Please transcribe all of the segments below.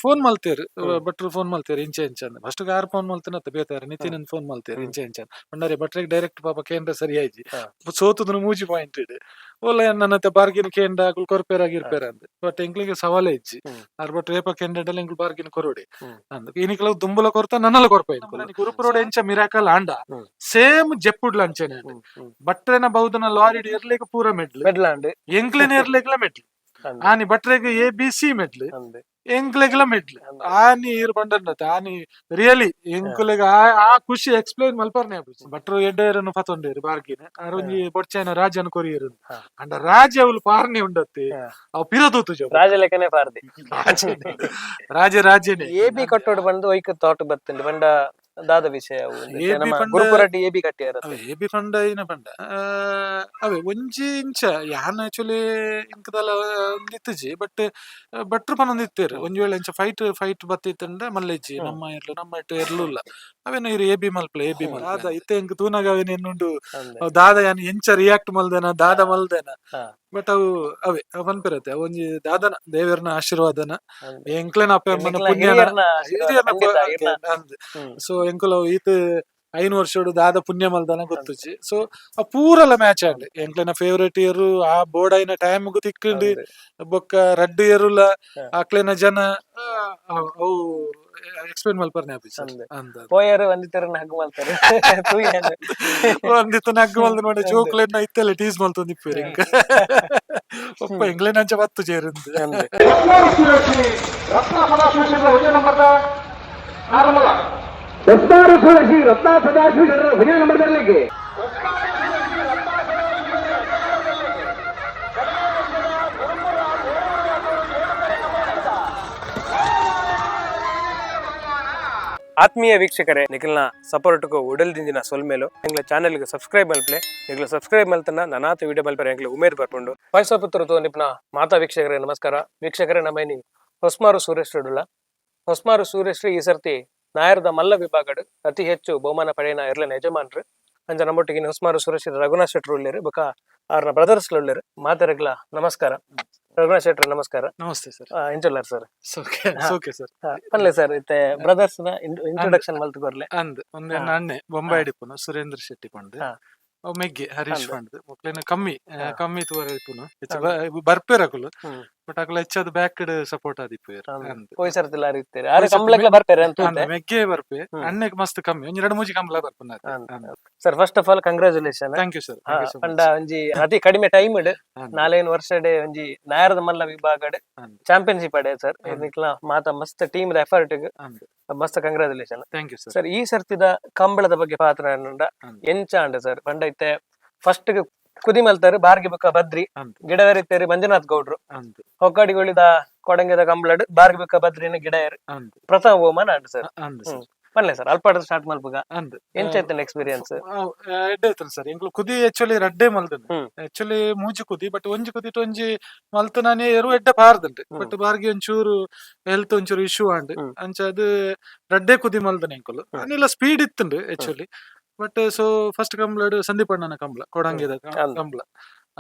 Phone ಮಲ್ತೇರ್, ಭಟ್ರು phone ಮಲ್ತೇರ್ ಇಂಚ ಇಂಚ ಅಂದ್. ಫಸ್ಟ್ ಆರ್ ಫೋನ್ ಮಲ್ತನತ್ತ ಬೇತಾರ ನಿತಿನ್ ಫೋನ್ ಮಲ್ತೇರ್ ಇಂಚ ಇಂಚ ಪಂಡರೆ ಭಟ್ರಿಗೆ ಡೈರೆಕ್ಟ್ ಪಾಪ ಕೇಂದ್ರ ಸರಿ ಆಯ್ಜಿ. ಸೋತುದನು ಮೂಜಿ ಪಾಯಿಂಟ್ ಇಡ್ ಓಲ ನನ್ನತ್ತೆ ಬಾರ್ಗಿನ ಕೇಂದ್ರ ಅಕುಲು ಕೊರ್ಪೇರ್ ಆಗಿರ್ಪೇರ ಅಂದ್. ಬಟ್ ಎಂಕ್ಲಿಗೆ ಸವಾಲೇ ಇಜ್ಜಿ. ಆರ್ ಭಟ್ರು ಏಪ ಕೇಂದ್ರ ಎಂಕ್ಲು ಬಾರ್ಗಿನ ಕೊರೊಡೆ ಅಂದ್. ಇನಿಕ್ಲ ದುಂಬುಲ ಕೊರ್ತ ನನ್ನಲ ಕೊರ್ಪ. ಗುರುಪುರೋಡ್ ಎಂಚ ಮಿರಾಕಲ್ ಆಂಡ ಸೇಮ್ ಜೆಪ್ಪುಡ್ಲ ಅಂಚನೆ. ಭಟ್ರೆನ ಬೌದನ ಲಾರಿ ಎರ್ಲೆಗ್ ಪೂರ ಮೆಡ್ಲ್. ಮೆಡ್ಲಾಂಡ್. ಎಂಕ್ಲೆನ ಎರ್ಲೆಗ್ಲ ಮೆಡ್ಲ್. ಆನಿ ಭಟ್ರೆಗ್ ಎ ಬಿ ಸಿ ಮೆಡ್ಲ್, ಎಂಕ್ಲೆಗ್ಲ ಮೆಡ್ಲ್. ಆನಿ ಈರ್ ಪಂಡನ್ನತ ಆನಿ ರಿಯಲಿ ಎಂಕುಲೆಗ್ ಆ ಆ ಖುಷಿ ಎಕ್ಸ್ಪ್ಲೈನ್ ಮಲ್ಪರ್ನೆ ಆಪುಜಿ. ಭಟ್ರು ಎಡ್ಡೆರನ್ನು ಪತೊಂಡೇರು ಬಾರ್ಗಿನ. ಆರ್ ಒಂಜಿ ಬೊಡ್ಚಾಯಿನ ರಾಜನ ಕೊರಿಯರು. ಅಂಡ ರಾಜ ಅವ್ಲು ಪಾರ್ನೆ ಉಂಡತ್ತೆ. ಅವು ಪಿರ ತೂತುಜ. ರಾಜ ಲೆಕ್ಕನೆ ಪಾರ್ದಿ. ರಾಜ ರಾಜನೇ. ಎ ಬಿ ಕಟ್ಟೋಡು ಬಂದು ಒಯ್ಕ್ ತೋಟ ಬತ್ತುಂಡು ಬಂಡ ದಾದ ವಿಷಯ ಅವು? ಎ ಬಿ ನಮ್ಮ ಪಂಡ- ಗುರುಪುರಡ್ಡಿ ಎ ಬಿ ಕಟ್ಟಿಯಾರ. ಅವೇ ಎ ಬಿ ಪಂಡ ಇನ ಪಂಡ ಅವೇ ಒಂಜಿ ಇಂಚ ಯಾನ್ ಆಕ್ಚುಲಿ ಇಂಕದಲ್ಲ ಇತ್ತಿಜಿ. ಬಟ್ ಭಟ್ರು ಪನೊಂದು ಇತ್ತೇರು, ಒಂಜಿ ವೇಳೆ ಇಂಚ ಫೈಟ್ ಫೈಟ್ ಬತ್ತಿತ್ತಂಡ ಮಲ್ಲೆಜ್ಜಿ. ನಮ್ಮ ಎರ್ಲು ನಮ್ಮ ಇಟ್ಟು ಎರ್ಲು ಇಲ್ಲ. ಅವೇನ ಇರು ಎ ಬಿ ಮಲ್ಪಲೆ, ಎ ಬಿ ಮಲ್ಪ ದಾದ ಇತ್ತೆ ಎಂಕ್ ತೂನಾಗ ಅವೇನ ಎನ್ನುಂಡು. ಅವ್ ದಾದ ಯಾನ್ ಎಂಚ ರಿಯಾಕ್ಟ್ ಮಲ್ದೇನ, ದಾದ ಮಲ್ದೇನ. ಬಟ್ ಅವು ಅವೇ ಅವು ಪನ್ಪಿರತ್ತೆ, ಅವು ಒಂಜಿ ದಾದನ ದೇವೆರ್ನ ಆಶೀರ್ವಾದನ, ಎಂಕ್ಲೆನ ಅಪ್ಪೆ ಅಮ್ಮನ ನಿಕ್ಲ ಪುಣ್ಯನ, ಹಿರಿಯರ್ನ ಆಶೀರ್ವಾದ, ಹಿರಿಯರ್ನ. ಖಂಡಿತ ಇರ್ನ. ಅಂದ್. ಸೊ ಎಂಕುಲು ಈತ್ 5 ವರ್ಷಡು ದಾದ ಪುಣ್ಯ ಮಲ್ದನ ಗೊತ್ತುಜಿ. ಸೊ ಆ ಪೂರಲ ಮ್ಯಾಚ್ ಆಂಡ್. ಎಂಕ್ಲೆನ ಫೇವರೇಟ್ ಇಯರ್ ಆ ಬೋರ್ಡ್ ಆಯಿನ ಟೈಮ್ ಗು ತಿಕ್ಕಿಂಡ್. ಬೊಕ್ಕ ರಡ್ಡ್ ಇಯರುಲ ಅಕ್ಲೆನ ಜನ ಅವು ಎಕ್ಸ್ಪ್ಲೇನ್ ಮಲ್ಪರ್ನೆ ಆಪುಜಿ ಸರ್. ಅಂದ್. ಪೋಯರು ಒಂದಿತ್ತರನ್ನ ಹಗ್ಗು ಮಲ್ತಾರೆ ತೂಯೆನ್. ಒಂದಿತ್ತ ನಗ್ಗು ಮಲ್ದ ನೋಡಿ ಜೋಕ್ಲೆನ ಇತ್ತೆಲ್ಲ ಟೀಸ್ ಮಲ್ತೊಂದು ಇಪ್ಪೇರು ಇಂಕ. ಒಪ್ಪ ಎಂಕ್ಲೆನ ಅಂಚ ಬತ್ತು ചേರುಂದು. ಎಸ್ಆರ್ ಸುರೇಶಿ ರತ್ನ ಸದಾಶಿವ ವಿಜಯ ನಂಬರ್ದಲ್ಲಿ. ಆತ್ಮೀಯ ವೀಕ್ಷಕರೇ, ನಿಖಲ್ನ ಸಪೋರ್ಟ್ಗೂ ಉಡಲ್ದಿಂದಿನ ಸೊಲ್ಮೇಲು. ಎಂಗ್ಲ ಚಾನೆಲ್ಗೆ ಸಬ್ಸ್ಕ್ರೈಬ್ ಮಲ್ಪ್ಲೆ. ನಿಗ್ಲ ಸಬ್ಸ್ಕ್ರೈಬ್ ಮಲ್ತನ ನನಾತ ವಿಡಿಯೋ ಮಲ್ಪರೆ ಎಂಗ್ಲ ಉಮೇದ್ ಬರ್ಪುಂಡು. ಪುತ್ರ ನಿಪ್ನ ಮಾತಾ ವೀಕ್ಷಕರೇ, ನಮಸ್ಕಾರ. ವೀಕ್ಷಕರೇ, ನಮ್ಮೈನಿ ಹೊಸ್ಮಾರು ಸುರೇಶ್ ರೆಡ್ಡುಲ. ಹೊಸ್ಮಾರು ಸುರೇಶ್ ಈ ಸರ್ತಿ ನಾಯರದ ಮಲ್ಲ ವಿಭಾಗಡ್ ಅತಿ ಹೆಚ್ಚು ಬಹುಮಾನ ಪಡೆಯನ ಎರ್ಲೆನ ಯಜಮಾನ್ರು. ಅಂಚ ನಮ್ಮೊಟ್ಟಿಗೆ ಹೊಸ್ಮಾರು ಸುರೇಶ್ ರಘುನಾಥ್ ಶೆಟ್ರು ಉಳ್ಳೇರು, ಬೊಕ ಆರ್ನ ಬ್ರದರ್ಸ್ ಉಳ್ಳೇರು. ಮಾತೆರೆಗ್ಲ ನಮಸ್ಕಾರ. ರಘುನಾಥ್ ಶೆಟ್ರು, ನಮಸ್ಕಾರ. ನಮಸ್ತೆ ಸರ್. ಎಂಚುಲ್ಲಾರ್ sir? Okay okay sir. ಪನ್ಲೆ sir, ಇತ್ತೆ ಬ್ರದರ್ಸ್ ನ ಇಂಟ್ರೊಡಕ್ಷನ್ ಮಲ್ತ್ ಕೊರ್ಲೆ. ಅಂದ್ ಒಂದ್ ಅಣ್ಣೆ ಬೊಂಬೈ ಇಪ್ಪುನು ಸುರೇಂದ್ರ ಶೆಟ್ಟಿ ಪಂಡ್. ಅವ್ ಮೆಗ್ಗೆ ಹರೀಶ್ ಪಂಡ್. ಮೊಕ್ಲೆನ ಕಮ್ಮಿ ಕಮ್ಮಿ ತೂವರೆ ಇಪ್ಪುನು, ಬರ್ಪೇರ್ ಅಕುಲು. ಬಟ್ ಅಕುಲು ಹೆಚ್ಚಾದ್ ಬ್ಯಾಕ್ ಸಪೋರ್ಟ್ ಆದಿಪ್ಪೇರ್ ಅಂದ್. ಪೋಯ್ ಸರ್ತಿಲ್ಲ ಇರ್ತೀರಿ ಆರೆ ಕಂಬ್ಲಗ್ಲ ಬರ್ಪೇರೆ ಅಂತ. ಅಂದ್, ಮೆಗ್ಗೆ ಬರ್ಪೆ. ಅಣ್ಣೆಗ್ ಮಸ್ತ್ ಕಮ್ಮಿ, ಒಂಜಿ ರಡ್ಡ್ ಮೂಜಿ ಕಂಬ್ಲ ಬರ್ಪುನ. Sir, first of all congratulation. Thank you sir. ಪಂಡ ಒಂಜಿ ಅತಿ ಕಡಿಮೆ ಟೈಮ್ ಇಡ್ ನಾಲೈನ್ ವರ್ಷಡೆ ಒಂಜಿ ನಾಯರದ ಮಲ್ಲ ವಿಭಾಗಡ್ ಚಾಂಪಿಯನ್ಶಿಪ್ ಅಡೆ ಸರ್. ನಿಕ್ಲ ಮಾತ ಮಸ್ತ್ ಟೀಮ್ ಎಫರ್ಟ್ ಮಸ್ತ್ congratulation. Thank you sir. Sir, ಈ ಸರ್ತಿದ ಕಂಬಳದ ಬಗ್ಗೆ ಪಾತ್ರ ಎಂಚ ಅಂಡ ಸರ್? ಪಂಡ ಇತ್ತೆ ಫಸ್ಟ್ ಕುದಿ ಮಲ್ತಾರೆ ಬಾರ್ಗಿ ಬೊಕ್ಕ ಬದ್ರಿ. ಗಿಡವರಿತ್ತೇರಿ ಮಂಜುನಾಥ್ ಗೌಡ್ರು. ಹೊಕ್ಕಾಡಿಗೊಳಿದ ಕೊಡಂಗೆದ ಕಂಬಳಡ್ ಬಾರ್ಗಿ ಬೊಕ್ಕ ಬದ್ರಿನ ಗಿಡಯರು. ಪ್ರಥಮ ಬಹುಮಾನ ಅಂಡ್ ಸರ್. ಅಂದ್ ಸರ್. ಪನ್ಲೆ ಸರ್, ಅಲ್ಪಾಡ ಸ್ಟಾರ್ಟ್ ಮಲ್ಪುಗ. ಅಂದ್. ಎಂಚ ಇತ್ತಂಡ್ ಎಕ್ಸ್ಪೀರಿಯನ್ಸ್? ಎಡ್ಡೆ ಇತ್ತಲ್ಲ ಸರ್. ಎಂಕ್ಲು ಕುದಿ ಆಕ್ಚುಲಿ ರಡ್ಡೆ ಮಲ್ದನ್. ಆಕ್ಚುಲಿ ಮೂಜಿ ಕುದಿ, ಬಟ್ ಒಂಜಿ ಕುದಿಟ್ ಒಂಜಿ ಮಲ್ತ್ ನಾನೇ ಎರು ಎಡ್ಡೆ ಪಾರ್ದಂಟು. ಬಟ್ ಬಾರ್ಗಿ ಒಂಚೂರು ಹೆಲ್ತ್ ಒಂಚೂರು ಇಶ್ಯೂ ಆಂಡ್. ಅಂಚ ಅದು ರಡ್ಡೆ ಕುದಿ ಮಲ್ದನ ಎಂಕುಲು. ಅನಿಲ ಸ್ಪೀಡ್ ಇತ್ತುಂಡು ಆಕ್ಚುಲಿ. ಬಟ್ ಸೊ ಫಸ್ಟ್ ಕಂಬ್ಲಡ್ ಸಂದೀಪ್ ಅಣ್ಣನ ಕಂಬ್ಲ, ಕೊಡಂಗಿದ ಕಂಬ್ಲ.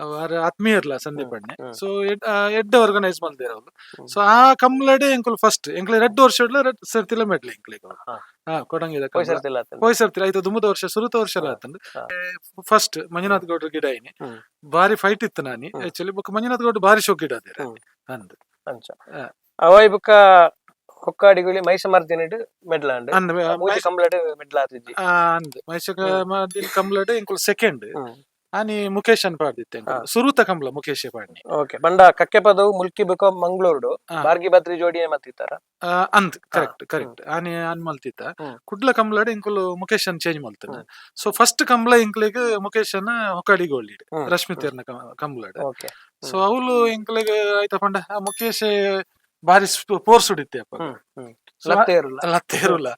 ಅವ್ ಆತ್ಮೀಯರ್ಲ ಸಂದೀಪ್ ಅಣ್ಣೆ. ಸೊ ಎಡ್ಡೆ ಆರ್ಗನೈಸ್ ಮಲ್ದೇರ್ ಅವ್ಲು. ಸೊ ಆ ಕಂಬ್ಲಡೆ ಎಂಕುಲು ಫಸ್ಟ್. ಎಂಕ್ಲೆ ರಡ್ಡ್ ವರ್ಷಡ್ಲ ರಡ್ಡ್ ಸರ್ತಿಲ ಮೆಡ್ಲ್ ಎಂಕ್ಲೆಗ್. ಹಾ, ಕೊಡಂಗಿದ ಪೋಯ್ ಕಂಬ್ಲ. ಸರ್ತಿಲ್ಲ ಆತಂಡ್. ಪೋಯ್ ಸರ್ತಿಲ ಆಯ್ತು. ದುಂಬುದ ವರ್ಷ ಸುರುತ ವರ್ಷ ಆತಂಡ್. ಫಸ್ಟ್ ಮಂಜುನಾಥ್ ಗೌಡ್ರ ಗಿಡ ಐನಿ. ಬಾರಿ ಫೈಟ್ ಇತ್ತು ನಾನಿ ಆಕ್ಚುಲಿ. ಬೊಕ್ಕ ಮಂಜುನಾಥ್ ಗೌಡ್ರು ಬಾರಿ ಶೋಕ್ ಗಿಡ ಅದೇರ ಅಂದ್. ಅಂಚ ಅವಯ್ ಬೊಕ್ಕ ಹೊಕ್ಕಾಡಿಗುಳಿ ಮೈಸಮರ್ದಿನಿಡ್ ಮೆಡ್ಲಾಂಡ್. ಅಂದ್. ಮೂಜಿ ಕಂಬ್ಲಡ್ ಮೆಡ್ಲ್ ಆತಿಜಿ. ಅಂದ್, ಮೈಸೂರು ಮಾರ್ದಿನ ಕಂಬ್ಲಡ್ ಎಂಕುಲು ಸೆಕೆಂಡ್. ಆನಿ ಮುಖೇಶ್ ಅನ್ ಪಾಡ್ದಿತ್ತೆ. ಸುರುತ ಕಂಬ್ಲ ಮುಖೇಶ್ ಪಾಡ್ನಿ. ಓಕೆ, ಬಂಡ ಕಕ್ಕೆ ಪದವು ಮುಲ್ಕಿ ಬೊಕ ಮಂಗಳೂರುಡು ಬಾರ್ಗಿ ಬದ್ರಿ ಜೋಡಿ ಮತ್ತಿತ್ತಾರ. ಅಂದ್, ಕರೆಕ್ಟ್ ಕರೆಕ್ಟ್. ಆನಿ ಅನ್ ಮಲ್ತಿತ್ತ. ಕುಡ್ಲ ಕಂಬ್ಲಡ್ ಎಂಕುಲು ಮುಖೇಶ್ ಅನ್ ಚೇಂಜ್ ಮಲ್ತನ. ಸೊ ಫಸ್ಟ್ ಕಂಬ್ಲ ಎಂಕ್ಲೆಗ್ ಮುಖೇಶ್ ಅನ್ನ ಹೊಕ್ಕಾಡಿಗೋಳಿಡ್, ರಶ್ಮಿತೇರ್ನ ಕಂಬ್ಲಡ್. ಸೊ ಅವಳು ಎಂಕ್ಲೆಗ್ ಆಯ್ತಾ ಪಂಡ ಆ ಮುಖೇಶ್ ಬಾರಿ ಪೋರ್ಸ್ ಉಡಿತ್ತೆ ಅಪ್ಪ. ಹ್ಮ್ ಹ್ಮ್ ಲತ್ತೆ ಇರುಲ್ಲ. ಲತ್ತೆ ಇರುಲ್ಲ.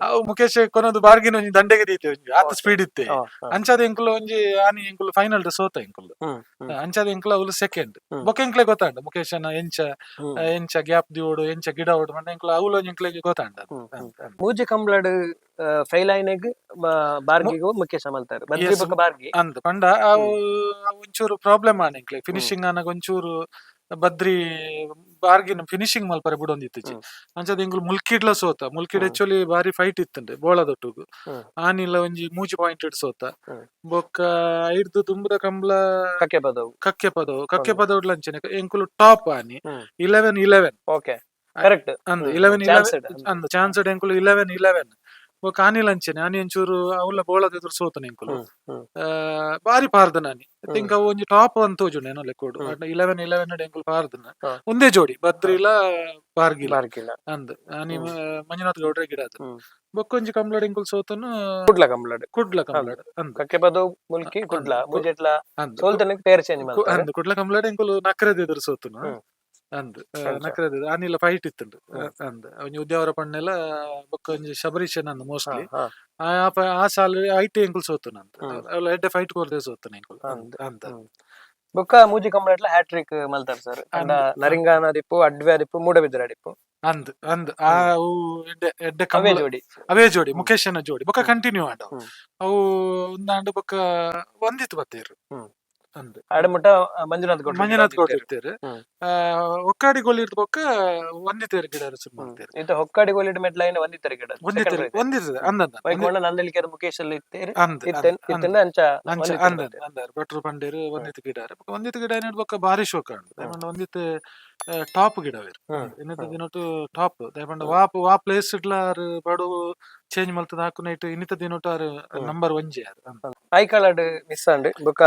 ಅವು ಮುಖೇಶ್ ಕೊನೊಂದು ಬಾರ್ಗಿನ ಒಂಜಿ ದಂಡೆಗೆ ದೀತೆ ಒಂಜಿ ಆತ ಸ್ಪೀಡ್ ಇತ್ತೆ. ಅಂಚಾದ ಎಂಕುಲು ಒಂಜಿ ಆನಿ ಎಂಕುಲು ಫೈನಲ್ ಸೋತ ಎಂಕುಲು. ಹ್ಮ್ ಹ್ಮ್ ಅಂಚಾದ ಎಂಕುಲು ಅವ್ಲು ಸೆಕೆಂಡ್. ಬೊಕ್ಕ ಎಂಕ್ಲೆ ಗೊತ್ತಾಂಡ ಮುಖೇಶನ ಎಂಚ ಎಂಚ ಗ್ಯಾಪ್ ದಿವೋಡು, ಎಂಚ ಗಿಡ ಓಡು ಪಂಡ ಎಂಕುಲು ಅವ್ಲು ಒಂಜಿ ಎಂಕ್ಲೆಗ್ ಗೊತ್ತಾಂಡ. ಹ್ಮ್ ಹ್ಮ್. ಮೂಜಿ ಕಂಬ್ಲಡ್ ಫೈಲ್ ಆಯ್ನೆಗ್ ಬಾರ್ಗಿಗೂ ಮುಖೇಶ ಮಲ್ತಾರೆ ಬದ್ರಿ ಬೊಕ ಬಾರ್ಗಿ. ಅಂದ್, ಪಂಡ ಅವು ಅವು ಒಂಚೂರು ಪ್ರಾಬ್ಲಮ್ ಆನ ಎಂಕ್ಲೆ ಫಿನಿಶಿಂಗ್ ಆನಾಗ ಒಂಚೂರು. Badri ಬಾರ್ಗಿನ finishing ಮಲ್ಪರೆ ಬುಡೊಂದಿತ್ತಿಜಿ. ಅಂಚಾದ್ ಎಂಕುಲು ಮುಲ್ಕಿಡ್ಲ ಸೋತ. ಮುಲ್ಕಿಡ್ ಆಕ್ಚುಲಿ ಬಾರಿ ಫೈಟ್ ಇತ್ತುಂಡು ಬೋಳದೊಟ್ಟುಗು. ಆನಿಲ ಒಂಜಿ ಮೂಜಿ ಪಾಯಿಂಟ್ ಸೋತ. ಬೊಕ್ಕ ಐರ್ದ್ ದುಂಬುದ ಕಂಬ್ಲ ಕಕ್ಕೆ ಪದವು. ಕಕ್ಕೆ ಪದವು, ಕಕ್ಕೆ ಪದವುಡ್ಲ ಅಂಚನೆ ಎಂಕುಲು ಟಾಪ್ ಆನಿ. 11-11. Okay, correct. ಅಂದ್, 11-11 ಅಂದ್, ಚಾನ್ಸ್ ಎಂಕುಲು 11-11. ಬೊಕ್ಕ ಆನಿಲ್ ಅಂಚನೆ, ಆನಿ ಒಂಚೂರು ಅವ್ಲ ಬೋಳದ ಎದುರು ಸೋತನ ಎಂಕುಲು. ಬಾರಿ ಪಾರ್ದನ ಆನಿ. ಥಿಂಕ್ ಅವು ಒಂಜಿ ಟಾಪ್ ಅಂತ ತೋಜುಂಡು ಏನೋ ಲೆಕ್ಕೋಡು. 11-11 ಎಂಕುಲು ಪಾರ್ದನ. ಒಂದೇ ಜೋಡಿ ಬದ್ರಿಲ ಬಾರ್ಗಿಲ. ಬಾರ್ಗಿಲ. ಅಂದ್, ಆನಿ ಮಂಜುನಾಥ್ ಗೌಡ್ರೆ ಗಿಡ ಅದು. ಬೊಕ್ಕ ಒಂಜಿ ಕಂಬ್ಲಡ್ ಎಂಕುಲು ಸೋತನು. ಕುಡ್ಲ ಕಂಬ್ಲಡ್. ಕುಡ್ಲ ಕಂಬ್ಲಡ್ ಅಂದ್. ಕಕ್ಕೆ ಪದವು, ಮುಲ್ಕಿ, ಕುಡ್ಲ ಮೂಜೆಟ್ಲ ಅಂದ್. ಸೋಲ್ತನಕ್ಕೆ ಪೇರ್ ಚೇಂಜ್ ಮಾಡ್ತಾರೆ. ಅಂದ್, ಕುಡ್ಲ ಕಂಬ್ಲಡ್ ಎಂಕುಲು ನಕ್ರದ ಎದುರು ಸೋತನು. ಅಂದ್. ಅಂಚ. ನಕ್ರದ ಆನಿಲ ಫೈಟ್ ಇತ್ತುಂಡು. ಅಂದ್, ಒಂಜಿ ಉದ್ಯಾವರ ಪಣ್ಣೆಲ ಬೊಕ್ಕ ಒಂಜಿ ಶಬರೀಶನ್ ಅಂದ್ ಮೋಸ್ಟ್ಲಿ. ಆ ಸಾಲ IT ಎಂಕುಲು ಸೋತನು ಅಂತ. ಅಲ್ಲ, ಎಡ್ಡೆ ಫೈಟ್ ಕೊರ್ದೆ ಸೋತನು ಎಂಕುಲು. ಅಂದ್. ಅಂದ್. ಬೊಕ್ಕ ಮೂಜಿ ಕಂಬ್ಲಟ್ಲ ಹ್ಯಾಟ್ರಿಕ್ ಮಲ್ತಾರ್ ಸರ್. ಅಂಡ ನರಿಂಗಾನ ದಿಪ್ಪು, ಅಡ್ವೆ ದಿಪ್ಪು, ಮೂಡಬಿದ್ರ ದಿಪ್ಪು. ಅಂದ್ ಅಂದ್, ಆ ಅವು ಎಡ್ಡೆ ಎಡ್ಡೆ ಅವೇ ಕಂಬಳ. ಜೋಡಿ. ಅವೇ ಜೋಡಿ, ಮುಖೇಶನ ಜೋಡಿ. ಬೊಕ್ಕ ಕಂಟಿನ್ಯೂ ಆಂಡ. ಅವು ಒಂದಾಂಡ ಬೊಕ್ಕ ಒಂದಿತ್ತು ಬತ್ತೇರು. ಅಂದ್. ಆಡಮುಟ್ಟ ಮಂಜುನಾಥ್ ಗೌಡ್ರು ಮಂಜುನಾಥ್ ಗೌಡ್ರು ಇತ್ತೇರು. ಒಕ್ಕಾಡಿ ಗೋಲಿ ಬೊಕ್ಕ ಒಂದಿತೇರು ಗಿಡ ಶುರು ಮಾಡ್ತೇರು. ಇತ್ತ ಹೊಕ್ಕಾಡಿ ಗೋಲಿಡ್ ಮೆಟ್ಲೈನ್ ಒಂದಿತ್ತರ ಗಿಡ. ಒಂದಿತೇರು, ಒಂದಿರ್ತದೆ. ಅಂದ್ ಅಂದ್. ವೈಕೊಂಡ ನಂದಳಿಕೆದ ಮುಖೇಶ್ ಅಲ್ಲಿ ಇತ್ತೇರು. ಅಂದ್. ಇತ್ತೇನ್ ಇತ್ತೇನ ಅಂಚ. ಅಂಚ. ಒಂದಿತ್ತೆರ್ ಅಂದ್. ಬತ್ತೇರು. ಅಂದಾರ್ ಭಟ್ರು ಪಂಡೇರು ಒಂದಿತ್ತು ಗಿಡ. ಒಂದಿತ್ತು ಗಿಡ ಏನಿಡ್ ಬೊಕ್ಕ ಬಾರಿ ಶೋಕ ಉಂಡು. ದಯಪಂಡ ಒಂದಿತ್ತು ಟಾಪ್ ಗಿಡವೇರು. ಇನ್ನಿತ ದಿನೊಟು ಟಾಪ್. ದಯಪಂಡ ವಾ ವಾ ಪ್ಲೇಸ್ ಇಡ್ಲ ಆರ್ ಬಡು ಚೇಂಜ್ ಮಲ್ತದ ಹಾಕುನೈಟ್ ಇನ್ನಿತ ದಿನೊಟು ಆರ್ ನಂಬರ್ ಒಂಜಿ ಆರ್. ಅಂದ್. ಐಕಳಡ್ ಮಿಸ್ ಆಂಡ್. ಬೊಕ್ಕ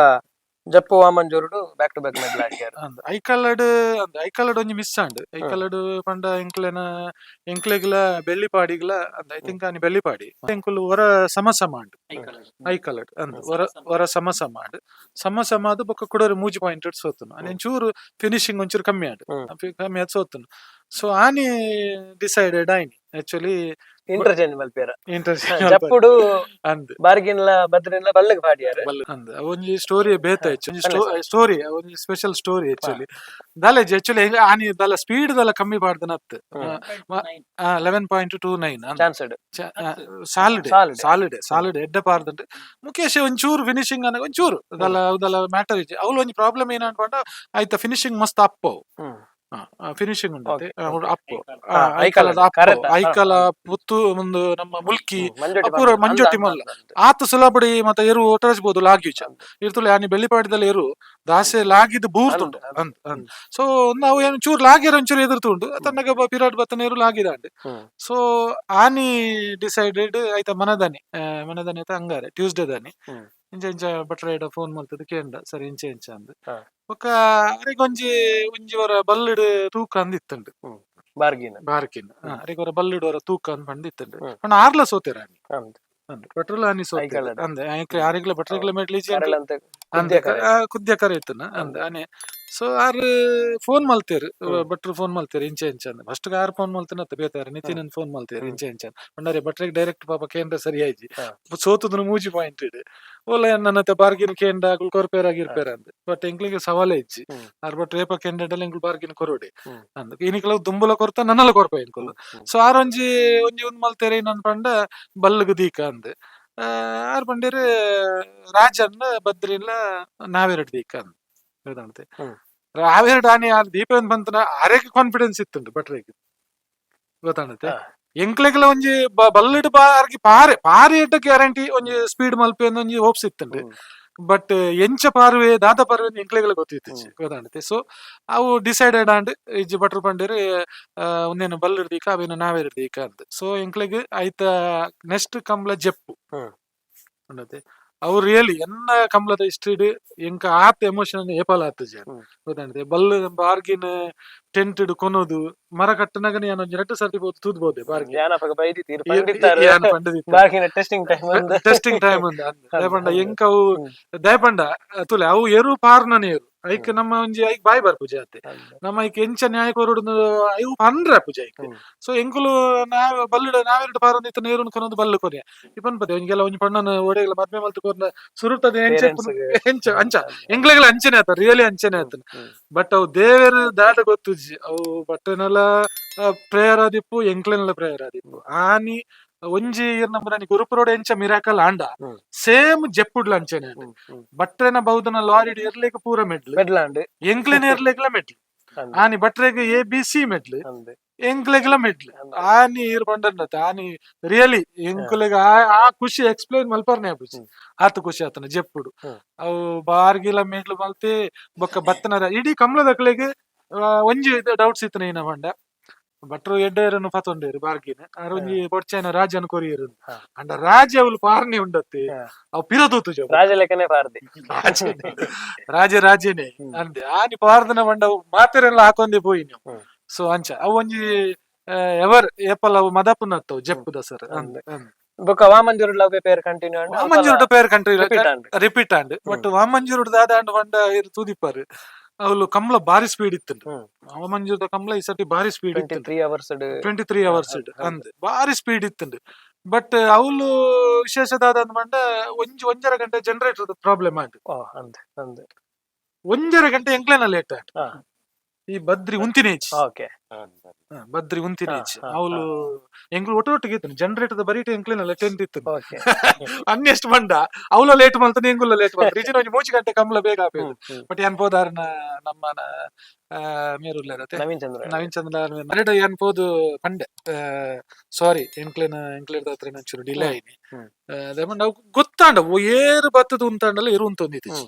ಜಪ್ಪು ವಾಮಂಜೂರುಡು back to back medal ಹಾಕಿಯಾರ್. ಅಂದ್, ಐಕಳಡ್ ಅಂದ್, ಐಕಳಡ್ ಒಂಜಿ ಮಿಸ್ ಆಂಡ್. ಐಕಳಡ್ ಪಂಡ ಎಂಕ್ಲೆನ ಎಂಕ್ಲೆಗ್ಲ ಬೆಳ್ಳಿಪಾಡಿಗ್ಲ ಅಂದ್, I think ಆನಿ ಬೆಳ್ಳಿಪಾಡಿ ಎಂಕುಲು ಹೊರ ಸಮ ಸಮ ಆಂಡ್ ಐಕಳಡ್. ಅಂದ್, ಹೊರ ಹೊರ ಸಮ ಸಮ ಆಂಡ್. ಸಮ ಸಮ ಆದ್ ಬೊಕ್ಕ ಕುಡೋರಿ ಮೂಜಿ ಪಾಯಿಂಟ್ ಸೋತನು. ಆನಿ ಒಂಚೂರು ಫಿನಿಶಿಂಗ್ ಒಂಚೂರು ಕಮ್ಮಿ ಆಂಡ್. ಕಮ್ಮಿ ಆದ್ ಸೋತನು. ಸೊ ಆನಿ ಡಿಸೈಡೆಡ್ ಆಯ್ನಿ ಆಕ್ಚುಲಿ. ಇಂಟರ್ಚೇಂಜ್ ಮಲ್ಪೇರ. ಇಂಟರ್ಚೇಂಜ್. ಜಪ್ಪುಡು ಅಂದ್. ಬಾರ್ಗಿನ್ಲ ಬದ್ರಿನ್ಲ ಬಲ್ಲಗ್ ಪಾಡಿಯಾರ್. ಅಂದ್, ಒಂಜಿ ಸ್ಟೋರಿ ಬೇತೆ ಒಂಜಿ. ಪನ್ಲೆ. ಸ್ಟೋರಿ ಒಂಜಿ special story actually. ದಾಲೇಜ್ actually ಆನಿ ದಾಲ ಸ್ಪೀಡ್ ದಾಲ ಕಮ್ಮಿ ಪಾಡ್ದನತ್. 11.29. Chanced. Solid. Solid. Solid, solid ಎಡ್ಡೆ ಪಾರ್ದಂಟು. ಮುಖೇಶ್ ಒಂಚೂರು ಫಿನಿಶಿಂಗ್ ಅನ್ನ ಒಂಚೂರು ದಾಲ ಅವುದಲ ಮ್ಯಾಟರ್ ಇಜ್ಜಿ. ಅವ್ಲು ಒಂಜಿ ಪ್ರಾಬ್ಲಮ್ ಏನ ಅನ್ಕೊಂಡ ಆಯ್ತ ಫಿನಿಶಿಂಗ್ ಮಸ್ತ್ ಅಪ್ಪು. ಫಿನಿಶಿಂಗ್ ಉಂಟು ಅಪ್ಪು. ಐಕಳ. ಐಕಲದ ಅಪ್ಪು. ಕರೆತ. ಐಕಲ ಪುತ್ತು ಒಂದು ನಮ್ಮ ಮುಲ್ಕಿ ಮಂಜೊಟ್ಟಿ. ಪೂರ ಮಂಜೊಟ್ಟಿ ಮಲ್ಲ. ಆತ ಸುಲಭಡಿ ಮತ್ತೆ ಎರು ಒಟರಿಸ್ಬೋದು ಲಾಗ್ಯೂಚ ಇರ್ತುಲೆ. ಆನಿ ಬೆಳ್ಳಿಪಾಡಿದಲ್ಲಿ ಎರು ದಾಸೆ ಲಾಗಿದ್ದು ಬೂರ್ತುಂಡು. ಅಂದ್ ಅಂದ್. ಸೊ ನಾವು ಏನು ಚೂರು ಲಾಗಿರ ಒಂಚೂರು ಎದುರ್ತುಂಡು ತನ್ನಗ ಪಿರಾಟ್ ಬತ್ತನ ಎರು ಲಾಗಿದಾಂಡ್. ಸೊ ಆನಿ ಡಿಸೈಡೆಡ್ ಆಯ್ತ ಮನದಾನಿ, ಮನದಾನಿ ಆಯ್ತ ಅಂಗಾರೆ ಟ್ಯೂಸ್ಡೇ ದಾನಿ. ಇಂಚ ಇಂಚ ಭಟ್ರೈಡ ಫೋನ್ ಮಲ್ತದ ಕೇಂಡ ಸರಿ, ಇಂಚ ಇಂಚ ಅಂದ್. ಬೊಕ್ಕ ಅರೆಗೊಂಜಿ ಒಂಜಿ ವರ ಬಲ್ಲಿಡ್ ತೂಕ ಅಂದ್ ಇತ್ತುಂಡು. ಬಾರ್ಗಿನ. ಬಾರ್ಕಿನ್ ಅರೆಗ್ ವರ ಬಲ್ಲಿಡ್ ವರ ತೂಕ ಅಂದ್ ಪಂದ್ ಇತ್ತುಂಡು. ಪಂಡ ಆರ್ಲ ಸೋತೆರ ಆನಿ. ಅಂದ್, ಭಟ್ರಲ ಆನಿ ಸೋತೆರ್. ಐಕಳಡ್. ಅಂದ್, ಆರೆಗ್ಲ ಭಟ್ರೆಗ್ಲ ಮೆಡ್ಲ್ ಇಜ್ಜಿ. ಕರಳಂತ. ಅಂದ್. ಕುದ್ಯ ಕರೆ. ಕುದ್ಯ ಕರೆ ಇತ್ತನ. ಅಂದ್, ಆನೆ ಸೊ ಆರ್ ಫೋನ್ ಮಲ್ತೇರ್. ಭಟ್ರು ಫೋನ್ ಮಲ್ತೇರ್ ಇಂಚ ಇಂಚ ಅಂದ್. ಫಸ್ಟ್ ಆರ್ ಫೋನ್ ಮಲ್ತನತ್ತ ಬೇತಾರ ನಿತಿನ್ ಫೋನ್ ಮಲ್ತೇರ್. ಇಂಚ ಇಂಚ ಅಂದ್. ಪಂಡರೆ ಭಟ್ರೆಗ್ ಡೈರೆಕ್ಟ್ ಪಾಪ ಕೇಂದ್ರ ಸರಿ ಆಯ್ಜಿ. ಸೋತುದನು ಮೂಜಿ ಪಾಯಿಂಟ್ ಇಡ್ ಓಲ ನನ್ನತ್ತೆ ಬಾರ್ಗಿನ ಕೇಂದ್ರ ಅಗುಲ್ ಕೊರ್ಪೇರ್ ಆಗಿರ್ಪೇರ್ ಅಂದ್. ಬಟ್ ಎಂಕ್ಲಿಗೆ ಸವಾಲೇ ಇಜ್ಜಿ. ಆರ್ ಬಟ್ ರೇಪ ಕೇಂದ್ರ ಎಂಕುಲು ಬಾರ್ಗಿನ ಕೊರೋಡಿ. ಅಂದ್, ಇನಿಕ್ಲ ದುಂಬುಲ ಕೊರ್ತ ನನ್ನಲ ಕೊರ್ಪ ಎಂಕುಲು. ಸೊ ಆರ್ ಒಂಜಿ ಒಂಜಿ ಒಂದ್ ಮಲ್ತೇರೆ ನನ್ ಪಂಡ ಬಲ್ಲುಗು ದೀಕ ಅಂದ್. ಆರ್ ಪಂಡೇರ್ ರಾಜನ್ನ ಬದ್ರಿಲ್ಲ ನಾವೆರಡು ದೀಕ ಅಂದ್ ಗೊತ್ತಾಂತೆ. ನಾವೆರಡು ಆನಿ ಆರ್ ದೀಪ ಬಂತನ ಆರೇಗ್ ಕಾನ್ಫಿಡೆನ್ಸ್ ಇತ್ತುಂಡು ಭಟ್ರೆಗ್ ಗೊತ್ತಾಣತೆ. ಎಂಕ್ಲೆಗ್ಲ ಒಂಜಿ ಬಲ್ಲಿಡ್ ಬಾರ್ಗಿ ಪಾರೆ ಪಾರೆ ಎಡ್ಡ ಗ್ಯಾರಂಟಿ ಒಂಜಿ ಸ್ಪೀಡ್ ಮಲ್ಪೆ ಅಂದ್ ಒಂಜಿ ಹೋಪ್ಸ್ ಇತ್ತುಂಡು. ಬಟ್ ಎಂಚ ಪಾರುವೆ ದಾದ ಪಾರುವೆ ಅಂದ್ ಎಂಕ್ಲೆಗ್ಲ ಗೊತ್ತಿತ್ತಿಜಿ ಗೊತ್ತಾಣತೆ. ಸೊ ಅವು ಡಿಸೈಡೆಡ್ ಆಂಡ್ ಇಜ್ಜಿ ಭಟ್ರು ಪಂಡೇರ್ ಒಂದೇನು ಬಲ್ಲಿಡ್ ದೀಕ ಅವೇನು ನಾವೆರಡು ದೀಕ ಅಂದ್. ಸೊ ಎಂಕ್ಲೆಗ್ ಐತ ನೆಕ್ಸ್ಟ್ ಕಂಬ್ಲ ಜೆಪ್ಪು. ಉಂಡತೆ ಅವು ರಿಯಲಿ ಎನ್ನ ಕಂಬ್ಲದ ಹಿಸ್ಟ್ರಿಡ್ ಎಂಕ ಆತ್ ಎಮೋಷನ್ ಏಪಾಲ ಆತುಜಿ. ಗೊತ್ತಾಂಡತೆ. ಬಲ್ಲು ಬಾರ್ಗಿನ ಟೆಂಟ್ ಕೊನೋದು ಮರ ಕಟ್ಟನಗನೆ ಯಾನ್ ಒಂಜಿ ರಡ್ಡ್ ಸರ್ತಿ ಪೋದು ತೂದ್ಬೋದೆ ಬಾರ್ಗಿ. ಯಾನಪಗ ಬೈದಿತ್ತೀರ್ ಪಂಡಿತಾರ್. ಯಾನ್ ಪಂಡದಿತ್ತೆ. ಬಾರ್ಗಿನ ಟೆಸ್ಟಿಂಗ್ ಟೈಮ್ ಅಂದ್. ಟೆಸ್ಟಿಂಗ್ ಟೈಮ್ ಅಂದ್ ಅಂದ್. ದಯಪಂಡ ಎಂಕ ಅವು ದಯಪಂಡ ತುಲೆ ಅವು ಎರು ಪಾರ್ನನೆ ಎರು ಐಕ್ ನಮ್ಮ ಒಂಜಿ ಐಕ್ ಬಾಯ್ ಬರ್ಪುಜಿ ಅತ್ತೆ. ನಮ್ಮ ಐಕ್ ಎಂಚ ನ್ಯಾಯ ಕೊರೊಡು ಐವು ಪಂಡ್ರೆ ಪೂಜೆ ಐಕ್. ಸೊ ಎಂಕುಲು ನಾವ್ ಬಲ್ಲುಡು ನಾವೆರಡು ಪಾರೊಂದು ಇತ್ತ ನೇರುನು ಕೊನೊಂದು ಬಲ್ಲು ಕೊರಿಯ ಇಪನ್ ಪದೆ ಒಂಜಿಗೆಲ್ಲ ಒಂಜಿ ಪಣ್ಣನ ಒಡೆಗ್ಲ ಮದ್ಮೆ ಮಲ್ತ್ ಕೊರ್ನ ಸುರುತದ ಎಂಚ Parents ಗ್. ಎಂಚ ಅಂಚ ಎಂಕ್ಲೆಗ್ಲ ಅಂಚನೆ ಆತ, ರಿಯಲಿ ಅಂಚನೆ ಆತನ. ಬಟ್ ಅವು ದೇವೆರ್ ದಾದ ಗೊತ್ತುಜ್ಜಿ, ಅವು ಬಟ್ಟೆನೆಲ ಪ್ರೇಯರ್ ಆದಿಪ್ಪು, ಎಂಕ್ಲೆನೆಲ ಪ್ರೇಯರ್ ಆದಿಪ್ಪು. ಆನಿ ಒಂಜಿ ಇರ್ ನಮ್ಮನಿ ಗುರುಪುರೋಡು ಎಂಚ ಮಿರಾಕಲ್ ಆಂಡ ಸೇಮ್ ಜೆಪ್ಪುಡ್ಲ ಅಂಚನೆ ಆಂಡ್. ಹ್ಮ್, ಹ್ಮ್. ಬಟ್ರೆನ ಬೌದನ ಲಾರಿಡ್ ಎರ್ಲೆಗ್ ಪೂರ ಮೆಡ್ಲ್. ಮೆಡ್ಲಾಂಡ್. ಎಂಕ್ಲೆನ ಎರ್ಲೆಗ್ಲ ಮೆಡ್ಲ್. ಆನಿ ಭಟ್ರೆಗ್ A B C ಮೆಡ್ಲ್, ಎಂಕ್ಲೆಗ್ಲ ಮೆಡ್ಲ್. ಆನಿ ಈರ್ ಪಂಡತ್ತ ಆನಿ ರಿಯಲಿ ಎಂಕುಲೆಗ್ ಆ ಆ ಖುಷಿ ಎಕ್ಸ್ಪ್ಲೈನ್ ಮಲ್ಪರ್ನೆ ಆಪುಜಿ, ಆತ್ ಖುಷಿ ಆತನ ಜೆಪ್ಪುಡು. ಅವು ಬಾರ್ಗಿಲ ಮೆಡ್ಲ್ ಮಲ್ತೆ ಬೊಕ್ಕ ಬತ್ತನರ ಇಡೀ ಕಮ್ಲದಕ್ಲೆಗ್ ಒಂಜಿ ಡೌಟ್ಸ್ ಇತ್ತನ ಏನ ಪಂಡ ಭಟ್ರು ಎಡ್ಡೆರನ್ನು ಪತೊಂಡೇರು ಬಾರ್ಗಿನ ಆರ್ ಒಂಜಿ ಬೊಡ್ಚಾಯನ ರಾಜನ ಕೊರಿಯರು. ಅಂಡ ರಾಜ ಅವ್ಲು ಪಾರ್ನೆ ಉಂಡತ್ತೆ. ಅವು ಪಿರದೂತು ಜೋ ರಾಜಲೇಖನೇ ಪಾರ್ದಿ. ರಾಜ ರಾಜೇನೆ ಅಂದೆ ಆನಿ ಪಾರ್ದನ ಪಂಡ ಅವು ಮಾತೆರೆಲ್ಲ ಹಾಕೊಂಡೆ ಪೋಯಿ ನೀವು. ಸೊ ಅಂಚ ಅವು ಒಂಜಿ ಎವರ್ ಏಪಲ್ ಅವು ಮದಪುನತ್ತವು ಜೆಪ್ಪುದ ಸರ್. ಬೊಕ್ಕ Vamanjoor love pair continue. ವಾಮಂಜೂರುಡ peer country repeat and. Repeat and. But ವಾಮಂಜೂರುಡ ದಾದ ಅಂಡ್ ಪಂಡ ಇರ್ ತೂದಿಪ್ಪಾರು ಅವ್ಲು ಕಮ್ಲ ಬಾರಿ ಸ್ಪೀಡ್ ಇತ್ತು. ವಾಮಂಜೂರ್ದ ಕಮ್ಲ ಈ ಸರ್ತಿ ಬಾರಿ ಸ್ಪೀಡ್ ಟ್ವೆಂಟಿ ಇತ್ತು. 3 ಅವರ್ಸ್. 23 ಅವರ್ಸ್ ಅಂದ್ ಬಾರಿ ಸ್ಪೀಡ್ ಇತ್ತುಂಡು. ಬಟ್ ಅವ್ಲು ವಿಶೇಷ ದಾದ ಅಂದ್ ಪಂಡ ಒಂಜಿ ಒಂಜರ ಗಂಟೆ ಜನರೇಟರ್ ಪ್ರಾಬ್ಲಮ್ ಆಂಡ್. ಅಂದ್ ಅಂದ್. ಒಂಜರ ಗಂಟೆ ಎಂಕ್ಲೆನ ಲೇಟ್ ಆಂಡ್. ಈ ಬದ್ರಿ ಉಂತಿನೇಜ್ ಬದ್ರಿ ಉಂತಿನೇಜ್ ಅವ್ಲು ಎಂಕ್ಲು ಒಟ್ಟು ಒಟ್ಟಿಗೆ ಇತ್ತು. ಜನರೇಟರ್ ಬರೀಟ ಎಂಕ್ಲೆನ ಟೆಂಟ್ ಇತ್ತು. ಅನ್ನೆಸ್ಟ್ ಬಂಡ ಅವ್ಲ ಲೇಟ್ ಮಲ್ತಾನೆ, ಎಂಗುಲ ಲೇಟ್ ಮಲ್ತ ರೀಜನ್ ಒಂಜಿ ಮೂಜಿ ಗಂಟೆ ಕಮ್ಲ ಬೇಗ ಆಪೇದು. ಬಟ್ ಏನ್ ಪೋದಾರನ ನಮ್ಮನ ಮೇರುಲ್ಲೇರತೆ. ನವೀನ್ ಚಂದ್ರ. ನವೀನ್ ಚಂದ್ರ ಮರೆಡ ಏನ್ ಪೋದು ಪಂಡೆ, ಸಾರಿ ಎಂಕ್ಲೆನ ಎಂಕ್ಲೆರ್ದ ಹತ್ರ ಒಂಚೂರು ಡಿಲೇ ಆಯ್ನಿ. ಅದೇ ಅವು ಗೊತ್ತಾಂಡ ಓ ಏರು ಬತ್ತದ ಉಂತಾಂಡಲ್ಲ ಇರು ಉಂತೊಂದಿತ್ತು.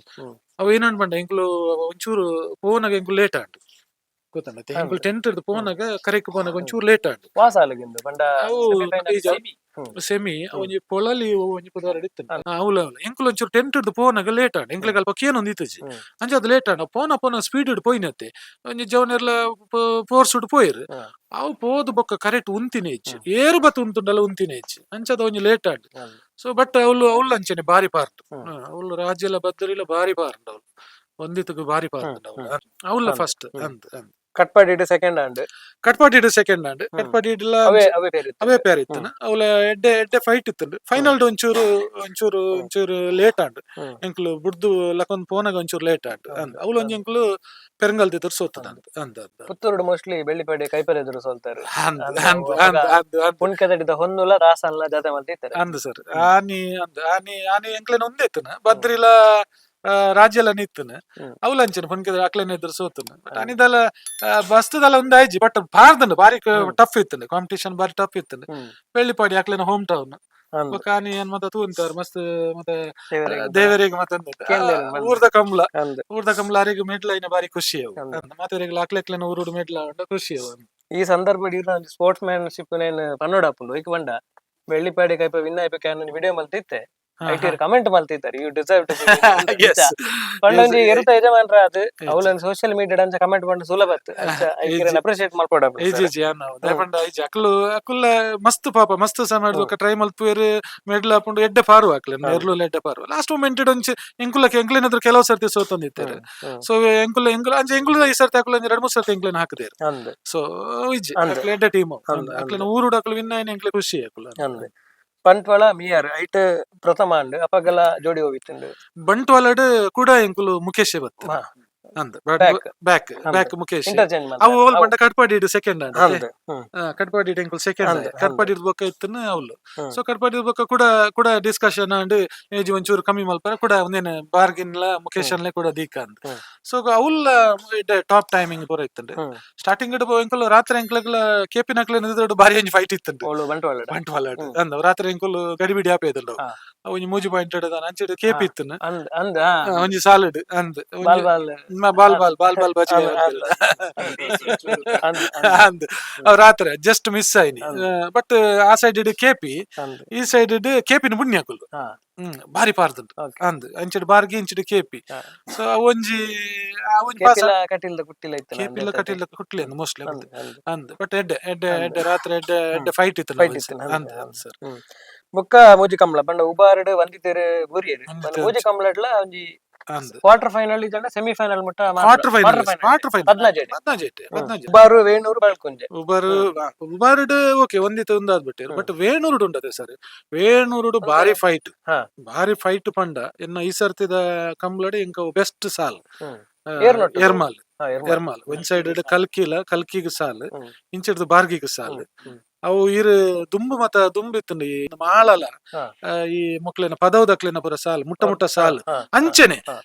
ಅವು ಏನಂದ್ ಪಂಡ ಎಂಕ್ಲು ಒಂಚೂರು ಪೋನಾಗ ಎಂಕ್ಲು ಲೇಟ್ ಆಂಡ್ ಗೊತ್ತಂಡ. ಎಂಕ್ಲು ಟೆಂಟ್ ಹಿಡ್ದು ಪೋನಾಗ ಕರೆಕ್ ಪೋನಾಗ ಒಂಚೂರು ಲೇಟ್ ಆಂಡ್. ವಾಸಾಲಗಿಂದು ಪಂಡ ಅವು ಸೆಮಿ ಒಂಜಿ ಪೊಳಲಿ ಒಂಜಿ ಪುದಾರ್ ಇತ್ತು. ಅವ್ಲ ಅವ್ಲ ಎಂಕುಲು ಒಂಚೂರು ಟೆಂಟ್ ಹಿಡ್ದು ಪೋನಾಗ ಲೇಟ್ ಆಂಡ್. ಎಂಕ್ಲೆಗ್ ಅಲ್ಪ ಕೇನೊಂದು ಇತ್ತುಜಿ. ಅಂಚ ಅದು ಲೇಟ್ ಆಂಡ್. ಪೋನ ಪೋನ ಸ್ಪೀಡ್ ಇಡ್ ಪೋಯಿನತ್ತೆ ಒಂಜಿ ಜವನೆರ್ಲ ಫೋರ್ಸ್ ಇಡ್ ಪೋಯಿರು. ಅವು ಪೋದು ಬೊಕ್ಕ ಕರೆಕ್ಟ್ ಉಂತಿನ ಹೆಚ್ಚು ಏರು ಬತ್ತು ಉಂತುಂಡಲ್ಲ ಉಂತಿನ ಹೆಚ್ಚು ಅಂಚದ ಒಂಜಿ ಲೇಟ್ ಆಂಡ್. ಸೊ ಬಟ್ ಅವ್ಲು ಅವ್ಲು ಅಂಚನೆ ಬಾರಿ ಪಾರ್ಟ್. ಅವ್ಲು ರಾಜ್ಯಲ ಬದ್ದರಿಲ ಬಾರಿ ಪಾರ್ಟ್. ಅವ್ಲು ಒಂದಿತ್ತకు ಬಾರಿ ಪಾರ್ಟ್ ಅವ್ಲು. ಅವ್ಲ ಫಸ್ಟ್ ಅಂದ್ ಅಂದ್. Katpadi second and. Katpadi second and. Katpadi ಅವೇ ಅವೇ ಪೇರ್. ಅವೇ ಪೇರ್ ಇತ್ತು. ಅವ್ಲ ಎಡ್ಡೆ ಎಡ್ಡೆ ಫೈಟ್ ಇತ್ತು. ಫೈನಲ್ ಒಂಚೂರು ಒಂಚೂರು ಒಂಚೂರು ಲೇಟ್ ಆಂಡ್. ಎಂಕ್ಲು ಬುಡ್ದು ಲಕೊಂದ್ ಪೋನಾಗ ಒಂಚೂರು ಲೇಟ್ ಆಂಡ್ ಅಂದ್. ಅವ್ಲು ಒಂಜಿ ಎಂಕ್ಲು ಪೆರಂಗಲ್ ದಿತ್ತರ್ ಸೋತದ ಅಂದ್ ಅಂದ್ ಅಂದ್. ಪುತ್ತೂರುಡು ಮೋಸ್ಟ್ಲಿ ಬೆಳ್ಳಿಪಡೆ ಕೈಪರೆ ಎದುರು ಸೋಲ್ತಾರೆ. ಅಂದ್ ಅಂದ್ ಅಂದ್ ಅಂದ್ ಅಂದ್. ಪುಣ್ಕದಡಿದ ಹೊನ್ನುಲ ರಾಸನ್ಲ ಜತೆ ಮಲ್ತಿತ್ತಾರೆ. ಅಂದ್ ಸರ್ ಆನಿ ಅಂದ್ ಆನಿ ಆನಿ ಎಂಕ್ಲೆನ ಒಂದೇ ಇತ್ತನ ಬದ್ರಿಲ ರಾಜ್ಯಲ ನಿತ್ತನ. ಅವ್ಲ ಅಂಚನ ಪುನ್ಕೆದ ಅಕ್ಲೆನ ಎದುರು ಸೋತನ. ಬಟ್ ಅನಿದಲ ಬಸ್ತದಲ್ಲ ಒಂದ್ ಆಯ್ಜಿ. ಬಟ್ ಬಾರ್ದಂಡು ಬಾರಿ ಟಫ್ ಇತ್ತಂಡು ಕಾಂಪಿಟೇಷನ್, ಬಾರಿ ಟಫ್ ಇತ್ತಂಡು. ಬೆಳ್ಳಿಪಾಡಿ ಅಕ್ಲೆನ ಹೋಮ್ ಟೌನ್. ಕಾನಿ ಏನ್ ಮತ್ತೆ ತೂಂತಾರ ಮಸ್ತ್ ಮತ್ತೆ ದೇವರಿಗೆ ಮತ್ತೆ ಊರ್ದ ಕಂಬ್ಲ. ಊರ್ದ ಕಂಬ್ಲ ಅರಿಗ್ ಮೆಡ್ಲ ಇನ್ನ ಬಾರಿ ಖುಷಿ ಅವು. ಮತ್ತೆ ಅಕ್ಲೆ ಅಕ್ಲೆನ ಊರುಡು ಮೆಡ್ಲ ಉಂಡ ಖುಷಿ ಅವು. ಈ ಸಂದರ್ಭ ಸ್ಪೋರ್ಟ್ಸ್ ಮ್ಯಾನ್ಶಿಪ್ ನೇನ್ ಪನ್ನೋಡಾಪುಂಡು. ಇಕ್ ಬಂಡ ಬೆಳ್ಳಿಪಾಡಿ ಕೈಪ ವಿನ್ ಆಯ್ಪ can video ಮಲ್ತಿತ್ತೆ. IT comment ಮಲ್ತಿದ್ದಾರೆ, "you deserve to". ಪಂಡೊಂಜಿ ಎರುತ ಯಜಮಾನ್ರ ಅದು ಅವ್ಲನ್ ಸೋಷಿಯಲ್ ಮೀಡಿಯಾ ಅಂಚ ಕಮೆಂಟ್ ಪಂಡ ಸುಲಭ ಅಪ್ರಿಶಿಯೇಟ್ ಮಲ್ಪೊಡ. ಇಜ್ಜಿ ಇಜ್ಜಿ ಅನ್ನ ಪಂಡ ಇಜ್ಜಿ. ಅಕ್ಲು ಅಕುಲ್ಲ ಮಸ್ತ್ ಪಾಪ ಮಸ್ತ್ ಸಮಯ ಟ್ರೈ ಮಲ್ಪುವೆರ್. ಮೆಡ್ಲ್ ಆಪುಂಡು. ಎಡ್ಡೆ ಪಾರು ಅಕ್ಲೆ ಎರ್ಲು ಎಡ್ಡೆ ಪಾರು. ಲಾಸ್ಟ್ ಮೂಮೆಂಟ್ ಒಂಚಿ ಎಂಕುಲಕ್ಕೆ ಎಂಕ್ಲೆನಾದ್ರು ಕೆಲವು ಸರ್ತಿ ಸೋತೊಂದಿತ್ತಾರೆ. ಸೊ ಎಂಕುಲ ಎಂಕುಲ ಅಂಚ ಎಂಕುಲ ಈ ಸರ್ತಿ ಅಕುಲ ಒಂಜಿ ಎರಡ್ ಮೂರ್ ಸರ್ತಿ ಎಂಕ್ಲೆನ ಹಾಕದೇರು. ಸೊ ಇಜ್ಜಿ, ಅಕ್ಲೆ ಎಡ್ಡೆ ಟೀಮ್. ಅಕ್ಲೆನ ಊರುಡು ಅಕ್ಲು ವಿನ್ ಆಯ್ನ ಎಂಕ್ಲೆ ಖುಷಿ ಅಕುಲ. ಬಂಟ್ವಾಳ ಮಿಯಾರ್ ಐಟ್ ಪ್ರಥಮ ಅಂಡ್ ಅಪಗಲ ಜೋಡಿ ಹೋಗಿತ್ತುಂಡು. ಬಂಟ್ವಾಳಡ್ ಕೂಡ ಎಂಕುಲು ಮುಖೇಶ್ ಬತ್ತ ಅಂದ್. Back back Mukesh. Interchange. ಅವು ಓಲ್ ಪಂಡ ಕಟ್ಪಾಡಿ ಸೆಕೆಂಡ್ ಅಂಡ್. ಕಟ್ಪಾಡಿ ಎಂಕುಲು ಸೆಕೆಂಡ್. ಕಟ್ಪಾಡಿ ಬೊಕ್ಕ ಇತ್ತನ ಅವ್ಲು. ಸೊ ಕಟ್ಪಾಡಿ ಬೊಕ್ಕ ಕೂಡ ಕೂಡ discussion and age ಒಂಚೂರು ಕಮ್ಮಿ ಮಲ್ಪರ ಕೂಡ ಒಂದೇನು ಬಾರ್ಗಿನ್ಲ ಮುಖೇಶ್ ಅನ್ಲೆ ಕೂಡ ದೀಕ ಅಂದ್. ಸೊ ಅವ್ಲ ಟಾಪ್ ಟೈಮಿಂಗ್ ಪೂರ ಇತ್ತಂಡೆ. ಸ್ಟಾರ್ಟಿಂಗ್ ಎಂಕುಲು ರಾತ್ರಿ ಎಂಕ್ಲಗ್ಲ ಕೆಪಿ ನಕ್ಲೆ ಬಾರಿ ಒಂಜಿ ಫೈಟ್ ಇತ್ತಂಡೆ. ಬಂಟ್ವಾಳ. ಬಂಟ್ವಾಳ ಅಂದ್ ರಾತ್ರಿ ಎಂಕುಲು ಗಡಿಬಿಡಿ ಆಪೇದಂಡ. ಒಂಜಿ ಮೂಜಿ ಪಾಯಿಂಟ್ ಅಂಚಿಡ್ ಕೆಪಿ ಇತ್ತನ ಒಂಜಿ ಸಾಲಿಡ್ ಅಂದ್. Ball ball. Ball ball ball ball ಬಜಿ ಅಂದ್. ರಾತ್ರಿ ಜಸ್ಟ್ ಮಿಸ್ ಆಯ್ನಿ. ಬಟ್ ಆ ಸೈಡ್ ಇಡ್ ಕೆಪಿ, ಈ ಸೈಡ್ ಇಡ್ ಕೆಪಿನ ಪುಣ್ಯಕುಲು ಬಾರಿ ಪಾರ್ದುಂಡು ಅಂದ್. ಅಂಚಿಡ್ ಬಾರ್ಗಿ ಇಂಚಿಡ್ ಕೆಪಿ. ಸೊ ಒಂಜಿ ಒಂಜಿ ಕಟೀಲ್ದ ಕುಟ್ಟಿಲ. ಕೆಪಿಲ ಕಟೀಲ್ದ ಕುಟ್ಲಿ ಅಂದ್ ಮೋಸ್ಟ್ಲಿ ಅಂದ್. ಬಟ್ ಎಡ್ಡೆ ಎಡ್ಡೆ ಎಡ್ಡೆ ರಾತ್ರಿ ಎಡ್ಡೆ ಎಡ್ಡೆ ಫೈಟ್ ಇತ್ತು ಅಂದ್ ಅಂದ್ ಸರ್. ಬೊಕ್ಕ ಮೂಜಿ ಕಂಬ್ಳ ಪಂಡ ಉಬಾರ್ಡ್ ವಂದಿತೇರು ಬೂರಿಯರು. ಮೂಜಿ ಕಂಬ್ಳಡ್ಲ ಒಂಜಿ ಕ್ವಾರ್ಟರ್ ಫೈನಲ್ ಇಜಂಡ ಸೆಮಿ ಫೈನಲ್ ಮುಟ್ಟ. Quarter final, quarter final. ಪದ್ನಾಜೆಟ್. ಪದ್ನಾಜೆಟ್ ಪದ್ನಾಜೆ. ಉಬಾರು ವೇಣೂರು ಬಾಳ್ಕುಂಜೆ. ಉಬಾರು ಉಬಾರುಡ್ ಓಕೆ ಒಂದಿತ್ತು ಒಂದಾದ್ಬಿಟ್ಟೆ. But ವೇಣೂರುಡು ಉಂಟದೆ sir. ವೇಣೂರುಡು ಬಾರಿ ಫೈಟ್. ಬಾರಿ ಫೈಟ್ ಪಂಡ ಎನ್ನ ಈ ಸರ್ತಿದ ಕಂಬ್ಳಡ್ ಎಂಕ ಬೆಸ್ಟ್ ಸಾಲ್ ಎರ್ಮಾಲ್. ಎರ್ಮಾಲ್ ಒಂದ್ ಸೈಡ್ ಕಲ್ಕಿಲ ಕಲ್ಕಿಗ್ ಸಾಲ್, ಇಂಚಿಡ್ದು ಬಾರ್ಗಿಗ್ ಸಾಲ್. ಅವು ಇರು ದುಂಬು ಮತ ದುಂಬು ಇತ್ತುಂಡು ಈ ಮಾಳಲ. ಈ ಮೊಕ್ಲೆನ ಪದವದಕ್ಲೆನ ಪೂರ ಸಾಲ್, ಮುಟ್ಟ ಮುಟ್ಟ ಸಾಲ್. ಅಂಚನೆ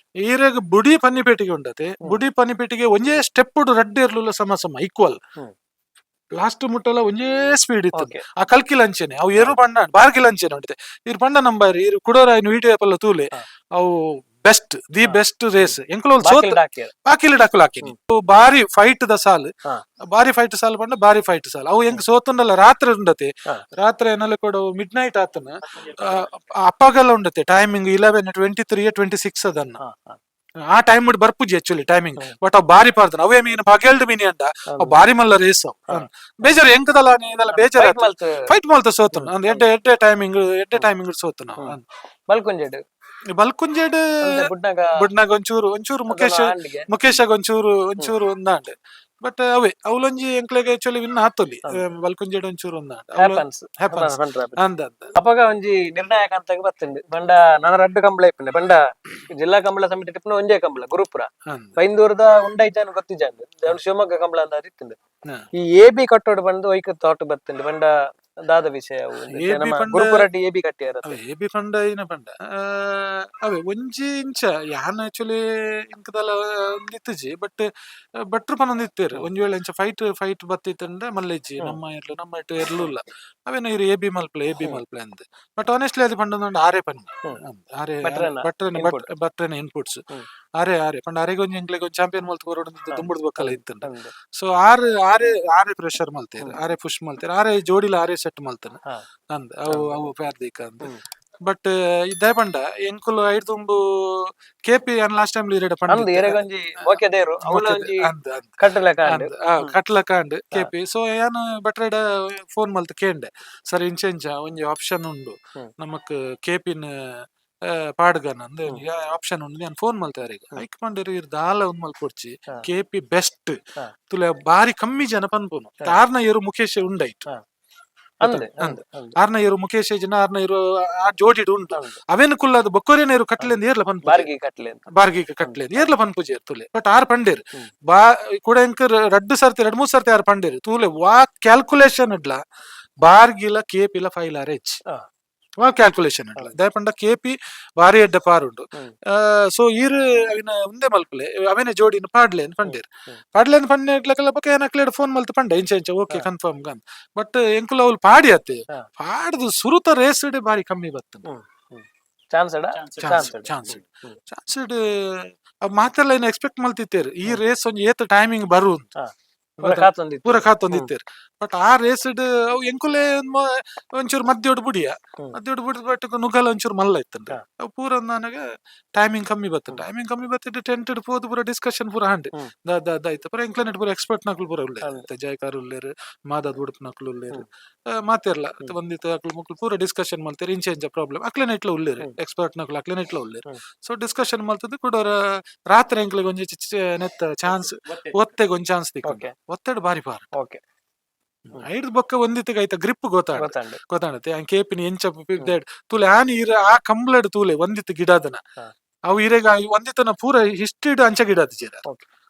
ಈರೆಗ್ ಬುಡಿ ಪನ್ನಿಪೇಟಿಗೆ ಉಂಡತೆ. ಬುಡಿ ಪನ್ನಿಪೇಟಿಗೆ ಒಂಜೇ ಸ್ಟೆಪ್ ರಡ್ಡ್ ಇರ್ಲುಲ್ಲ ಸಮ ಸಮ ಈಕ್ವಲ್. ಲಾಸ್ಟ್ ಮುಟ್ಟಲ ಒಂಜೇ ಸ್ಪೀಡ್ ಇತ್ತು. ಆ ಕಲ್ಕಿಲ್ ಅಂಚೆನೆ ಅವು ಎರು ಬಣ್ಣ ಬಾರ್ಗಿಲ್ ಅಂಚೆನೆ ಉಂಟೆ. ಇರ್ ಬಣ್ಣ ನಂಬಾರಿ ಇರು ಕುಡೋರ ವಿಡಿಯೋ ಪಲ್ಲ ತೂಲೆ. ಅವು best the best race ಎಂಕುಲು ಸೋತ್ ಬಾಕಿಲ್ ಡಾಕುಲ್ ಹಾಕಿನಿ. ಬಾರಿ ಫೈಟ್ the ಸಾಲ್. ಬಾರಿ ಫೈಟ್ ಸಾಲ್ ಪಂಡ ಬಾರಿ ಫೈಟ್ ಸಾಲ್ ಅವು. ಎಂಕ್ ಸೋತುಂಡಲ್ಲ ರಾತ್ರಿ ಉಂಡತೆ. ರಾತ್ರಿ ಏನೆಲ್ಲ ಕೂಡ ಮಿಡ್ ನೈಟ್ ಆತನ ಅಪ್ಪಗೆಲ್ಲ ಉಂಡತೆ. ಟೈಮಿಂಗ್ 11:23, 26 ಅದನ್ನ. ಆ ಟೈಮ್ ಬರ್ಪುಜಿ actually timing. But ಅವು ಬಾರಿ ಪಾರ್ದನ ಅವೇ ಮೀನು ಪಗೆಲ್ಡ್ ಮೀನಿ ಅಂಡ ಅವು ಬಾರಿ ಮಲ್ಲ ರೇಸ್. ಬೇಜಾರು ಎಂಕದಲ್ಲ ಇದೆಲ್ಲ ಬೇಜಾರು. ಫೈಟ್ ಮಲ್ತ ಸೋತನ ಅಂದ್ ಎಡ್ಡೆ ಎಡ್ಡೆ ಟೈಮಿಂಗ್, ಎಡ್ಡೆ ಟೈಮಿಂಗ್ ಸೋತನ. ಬಲ್ಕುಂಜೆಡ್? ಬಲ್ಕುಂಜೆಡ್ ಬುಡ್ನಾಗ. ಬುಡ್ನಾಗ ಒಂಚೂರು ಒಂಚೂರು ಮುಖೇಶ್ ಮುಖೇಶ್ ಒಂಚೂರು ಒಂಚೂರು ಒಂದಾಂಡ್. ಬಟ್ ಅವೇ ಅವಲೊಂಜಿ ಎಂಕ್ಲೆಗ್ ಆಕ್ಚುಲಿ ವಿನ್ ಆತೊಲಿ. ಬಲ್ಕುಂಜೆಡ್ ಒಂಚೂರು ಒಂದಾಂಡ್. ಹ್ಯಾಪನ್ಸ್. ಹ್ಯಾಪನ್ಸ್ ಅಂದ ಅಂದ. ಅಪಗ ಒಂಜಿ ನಿರ್ಣಾಯಕ ಅಂತ ಬತ್ತುಂಡು ಬಂಡ ನನ ರಡ್ಡು ಕಂಬಳ ಇಪ್ಪುಂಡೆ ಬಂಡ ಜಿಲ್ಲಾ ಕಂಬಳ ಸಮಿತಿ ಟಿಪ್ಪುನ ಒಂಜೇ ಕಂಬಳ ಗುರುಪುರ. ಬೈಂದೂರದ ಉಂಡೈಜಾನ್ ಗೊತ್ತಿಜಾನ್ ಅವ್ನು ಶಿವಮೊಗ್ಗ ಕಂಬಳ ಅಂತ ಇತ್ತುಂಡು. ಈ ಎ ಬಿ ಕಟ್ಟೋಡು ಬಂದು ಒಯ್ಕ ತೋಟ ಬತ್ತುಂಡು ಬಂಡ ದಾದ ವಿಷಯ ಅವು ಒಂದು. AB ನಮ್ಮ ಪಂಡ ಗುರುಪುರ ಎ ಬಿ ಕಟ್ಟಿಯಾರ. ಅವೇ ಎ ಬಿ ಪಂಡ ಇನ ಪಂಡ ಅವೇ ಒಂಜಿ ಇಂಚ ಯಾನ್ ಆಕ್ಚುಲಿ ಇಂಕದಲ್ಲ ಒಂದಿತ್ತುಜಿ. ಬಟ್ ಭಟ್ರು ಪನೊಂದು ಇತ್ತೇರು ಒಂಜಿ ವೇಳೆ ಇಂಚ ಫೈಟ್ ಫೈಟ್ ಬತ್ತಿತ್ತಂಡ ಮಲ್ಲೆಜ್ಜಿ. ನಮ್ಮ ಎರ್ಲು ನಮ್ಮ ಇಟ್ಟು ಎರ್ಲು ಇಲ್ಲ ಅವೇನ ಇರು ಎ ಬಿ ಮಲ್ಪ್ಲೆ ಎ ಬಿ ಮಲ್ಪ್ಲೆ ಅಂದ್. ಬಟ್ ಆನೆಸ್ಟ್ಲಿ ಅದು ಪಂಡ ಆರೆ ಪನ್ನಿ ಆರೆ ಭಟ್ರೆನ ಭಟ್ರೆನ input. ಭಟ್ರೆನ ಇನ್ಪುಟ್ಸ್. ಆರೆ ಆರೆ ಪಂಡ ಆರೆಗ್ ಒಂಜಿ ಎಂಕ್ಲೆಗ್ ಒಂಜಿ ಚಾಂಪಿಯನ್ ಮಲ್ತ್ ಕೊರೊಡು ದುಂಬುಡ್ದು ಬೊಕ್ಕಲ ಇತ್ತುಂಡು. ಸೊ ಆರು ಆರೆ ಆರೆ ಪ್ರೆಷರ್ ಮಲ್ತೇರು. ಆರೆ ಪುಷ್ ಮಲ್ತೇರು, ಆರೆ ಜೋಡಿಲ ಆರೆ ಸೆಟ್ ಮಲ್ತನ ಅಂದ್ ಅವು ಅವು ಪ್ಯಾರ್ದೀಕ ಅಂದ್. ಬಟ್ ಇದ್ದೇ ಪಂಡ ಎಂಕುಲು ಐಡ್ ದುಂಬು ಕೆಪಿ ಅನ್ ಲಾಸ್ಟ್ ಟೈಮ್ ಇರೇಡ ಅಂದ್ ಪಂಡ. ಇರೆಗೊಂಜಿ ಓಕೆ ದೇರು ಅವನ ಒಂಜಿ ಅಂದ್ ಅಂದ್. ಕಟ್ಟಲೆಕ ಅಂಡ್. ಅಂದ್ ಕಟ್ಲಕ ಅಂಡ್ ಕೆಪಿ. ಸೊ ಯಾನ್ ಬಟ್ರೆಡ ಫೋನ್ ಮಲ್ತ್ ಕೇಂಡೆ, ಸರ್ ಇಂಚ ಇಂಚ ಒಂಜಿ ಆಪ್ಷನ್ ಉಂಡು ನಮಕ್ ಕೆಪಿನ್ ಪಾಡ್ಗನ್ ಅಂದ್ ಆಪ್ಷನ್ ಉಂಡು. ಯಾನ್ ಫೋನ್ ಮಲ್ತೆ ಅರೆಗ್. ಐಕ್ ಪಂಡೆರ್ ಇರ್ ದಾಲ ಒಂದ್ ಮಲ್ಪೊಡ್ಚಿ. ಕೆಪಿ ಬೆಸ್ಟ್ ತುಲೆ ಬಾರಿ ಕಮ್ಮಿ ಜನ ಪನ್ಪುನು. ಆರ್ನ ಇರು ಮುಖೇಶ್ ಉಂಡೈಟ್. ಅಂದ್. ಅಂದ್. ಅಂದ್ ಅಂದ್. ಆರ್ನ ಇರು ಮುಖೇಶ್ ಜನ ಆರ್ನ ಇರು ಆ ಜೋಡಿಡ್ ಉಂಟು. ಅವೇನು ಕುಲ್ಲದ ಬೊಕ್ಕೊರೇನ ಇರು ಕಟ್ಲೆಂದ್ ಏರ್ಲ ಪನ್ಪು. ಬಾರ್ಗಿ ಕಟ್ಲೆ ಅಂತ. ಬಾರ್ಗಿಗೆ ಕಟ್ಲೆ ಏರ್ಲ ಪನ್ಪುಜೆರ್ ತುಲೆ. ಬಟ್ ಆರ್ ಪಂಡೇರ್ ಬಾ ಕೂಡ ಎಂಕ್ ರಡ್ಡು ಸರ್ತಿ ರಡ್ಡು ಮೂರು ಸರ್ತಿ ಆರ್ ಪಂಡೇರ್ ತೂಲೆ ವಾ ಕ್ಯಾಲ್ಕುಲೇಷನ್ ಇಡ್ಲ ಬಾರ್ಗಿಲ ಕೆಪಿಲ ಫೈಲ್ ಆರ್ ಎಚ್ ವಾ ಕ್ಯಾಲ್ಕುಲೇಷನ್ ಇಡ್ಲ ದಾಯ ಪಂಡ ಕೆಪಿ ಬಾರಿ ಎಡ್ಡೆ ಪಾರುಂಡು. ಸೊ ಈರ್ ಅವಿನ ಉಂದೆ ಮಲ್ಪಲೆ ಅವೇನೆ ಜೋಡಿನ ಪಾಡ್ಲೆ ಅಂತ ಪಂಡೇರ್. ಪಾಡ್ಲೆ ಅಂತ ಪಂಡೆ ಬೊಕ ಏನಕ್ಲೇಡ್ ಫೋನ್ ಮಲ್ತ್ ಪಂಡೆ ಇಂಚ ಇಂಚ okay confirm gun. But ಎಂಕುಲು ಅವ್ಲು ಪಾಡಿ ಅತ್ತೆ. ಪಾಡ್ದು ಸುರುತ ರೇಸ್ ಬಾರಿ ಕಮ್ಮಿ ಬತ್ತುಂಡು. ಚಾನ್ಸ್ ಅಡ. Chance chance chance ಮಾತೆಲ್ಲ ಏನು ಎಕ್ಸ್ಪೆಕ್ಟ್ ಮಲ್ತಿತ್ತೇರು ಈ ರೇಸ್ ಒಂಜಿ ಏತ್ ಟೈಮಿಂಗ್ ಬರು ಅಂತ. ಪೂರ ಕಾತೊಂದಿತ್ತು. ಪೂರ ಕಾತೊಂದಿತ್ತೇರು. ಬಟ್ ಆ ರೇಸ್ ಅವು ಎಂಕುಲೆ ಒಂಚೂರು ಮಧ್ಯೋಡು ಬುಡಿಯ. ಮಧ್ಯೋಡು ಬುಡಿದ ಬಟ್ ನುಗ್ಗಲ ಒಂಚೂರು ಮಲ್ಲ ಇತ್ತಂಡ. ಅವು ಪೂರ ನನಗೆ ಟೈಮಿಂಗ್ ಕಮ್ಮಿ ಬತ್ತು. ಟೈಮಿಂಗ್ ಕಮ್ಮಿ ಬತ್ತಿಟ್ಟು ಟೆಂಟ್ ಪೋದು ಪೂರ ಡಿಸ್ಕಷನ್ ಪೂರ ಹಂಡ್ the the the ಇತ್ತು ಪೂರ ಎಂಕ್ಲೆನೆಟ್ ಪೂರ ಎಕ್ಸ್ಪರ್ಟ್ ನಕ್ಲು ಪೂರ ಉಲ್ಲೇರು. ಜಯಕಾರ್ ಉಲ್ಲೇರು, ಮಾದಾದ್ ಉಡುಪು ನಕ್ಲು ಉಲ್ಲೇರು. ಮಾತೆರ್ಲ ಬಂದಿತ್ತು ಅಕ್ಲು ಮುಕ್ಲು ಪೂರ ಡಿಸ್ಕಷನ್ ಮಲ್ತೇರು. ಇಂಚ ಇಂಚ ಪ್ರಾಬ್ಲಮ್ ಅಕ್ಲೆನ ಇಟ್ಲ ಉಲ್ಲೇರು. ಎಕ್ಸ್ಪರ್ಟ್ ನಕ್ಲು ಅಕ್ಲೆನ ಇಟ್ಲ ಉಲ್ಲೇರು. ಸೊ ಡಿಸ್ಕಷನ್ ಮಲ್ತದ್ದು ಕೂಡ ರಾತ್ರಿ ಎಂಕ್ಲೆಗ್ ಒಂಜಿ ನೆತ್ತ ಚಾನ್ಸ್ ಒತ್ತೆಗ್ ಒಂಜಿ ಚಾನ್ಸ್ ತಿಕ್ಕು. ಒತ್ತಡ ಬಾರಿ ಪಾರ್. ಐಡ್ದ್ ಬೊಕ್ಕ ಒಂದಿತ್ತಿಗೆ ಐತ ಗ್ರಿಪ್ ಗೊತ್ತಾಡ. ಗೊತ್ತಂಡು. ಗೊತ್ತಾಣತೆ ಆ ಕೇಪಿನ ಎಂಚ ಪಿಗ್ದಾಡ್ ತೂಲೆ ಆನಿ ಇರ ಆ ಕಂಬ್ಲಡ್ ತೂಲೆ ಒಂದಿತ್ತು ಗಿಡದನ. ಅವು ಇರೆಗ ಒಂದಿತ್ತನ ಪೂರ ಹಿಸ್ಟ್ರಿಡ್ ಅಂಚ ಗಿಡ ಜೇರ.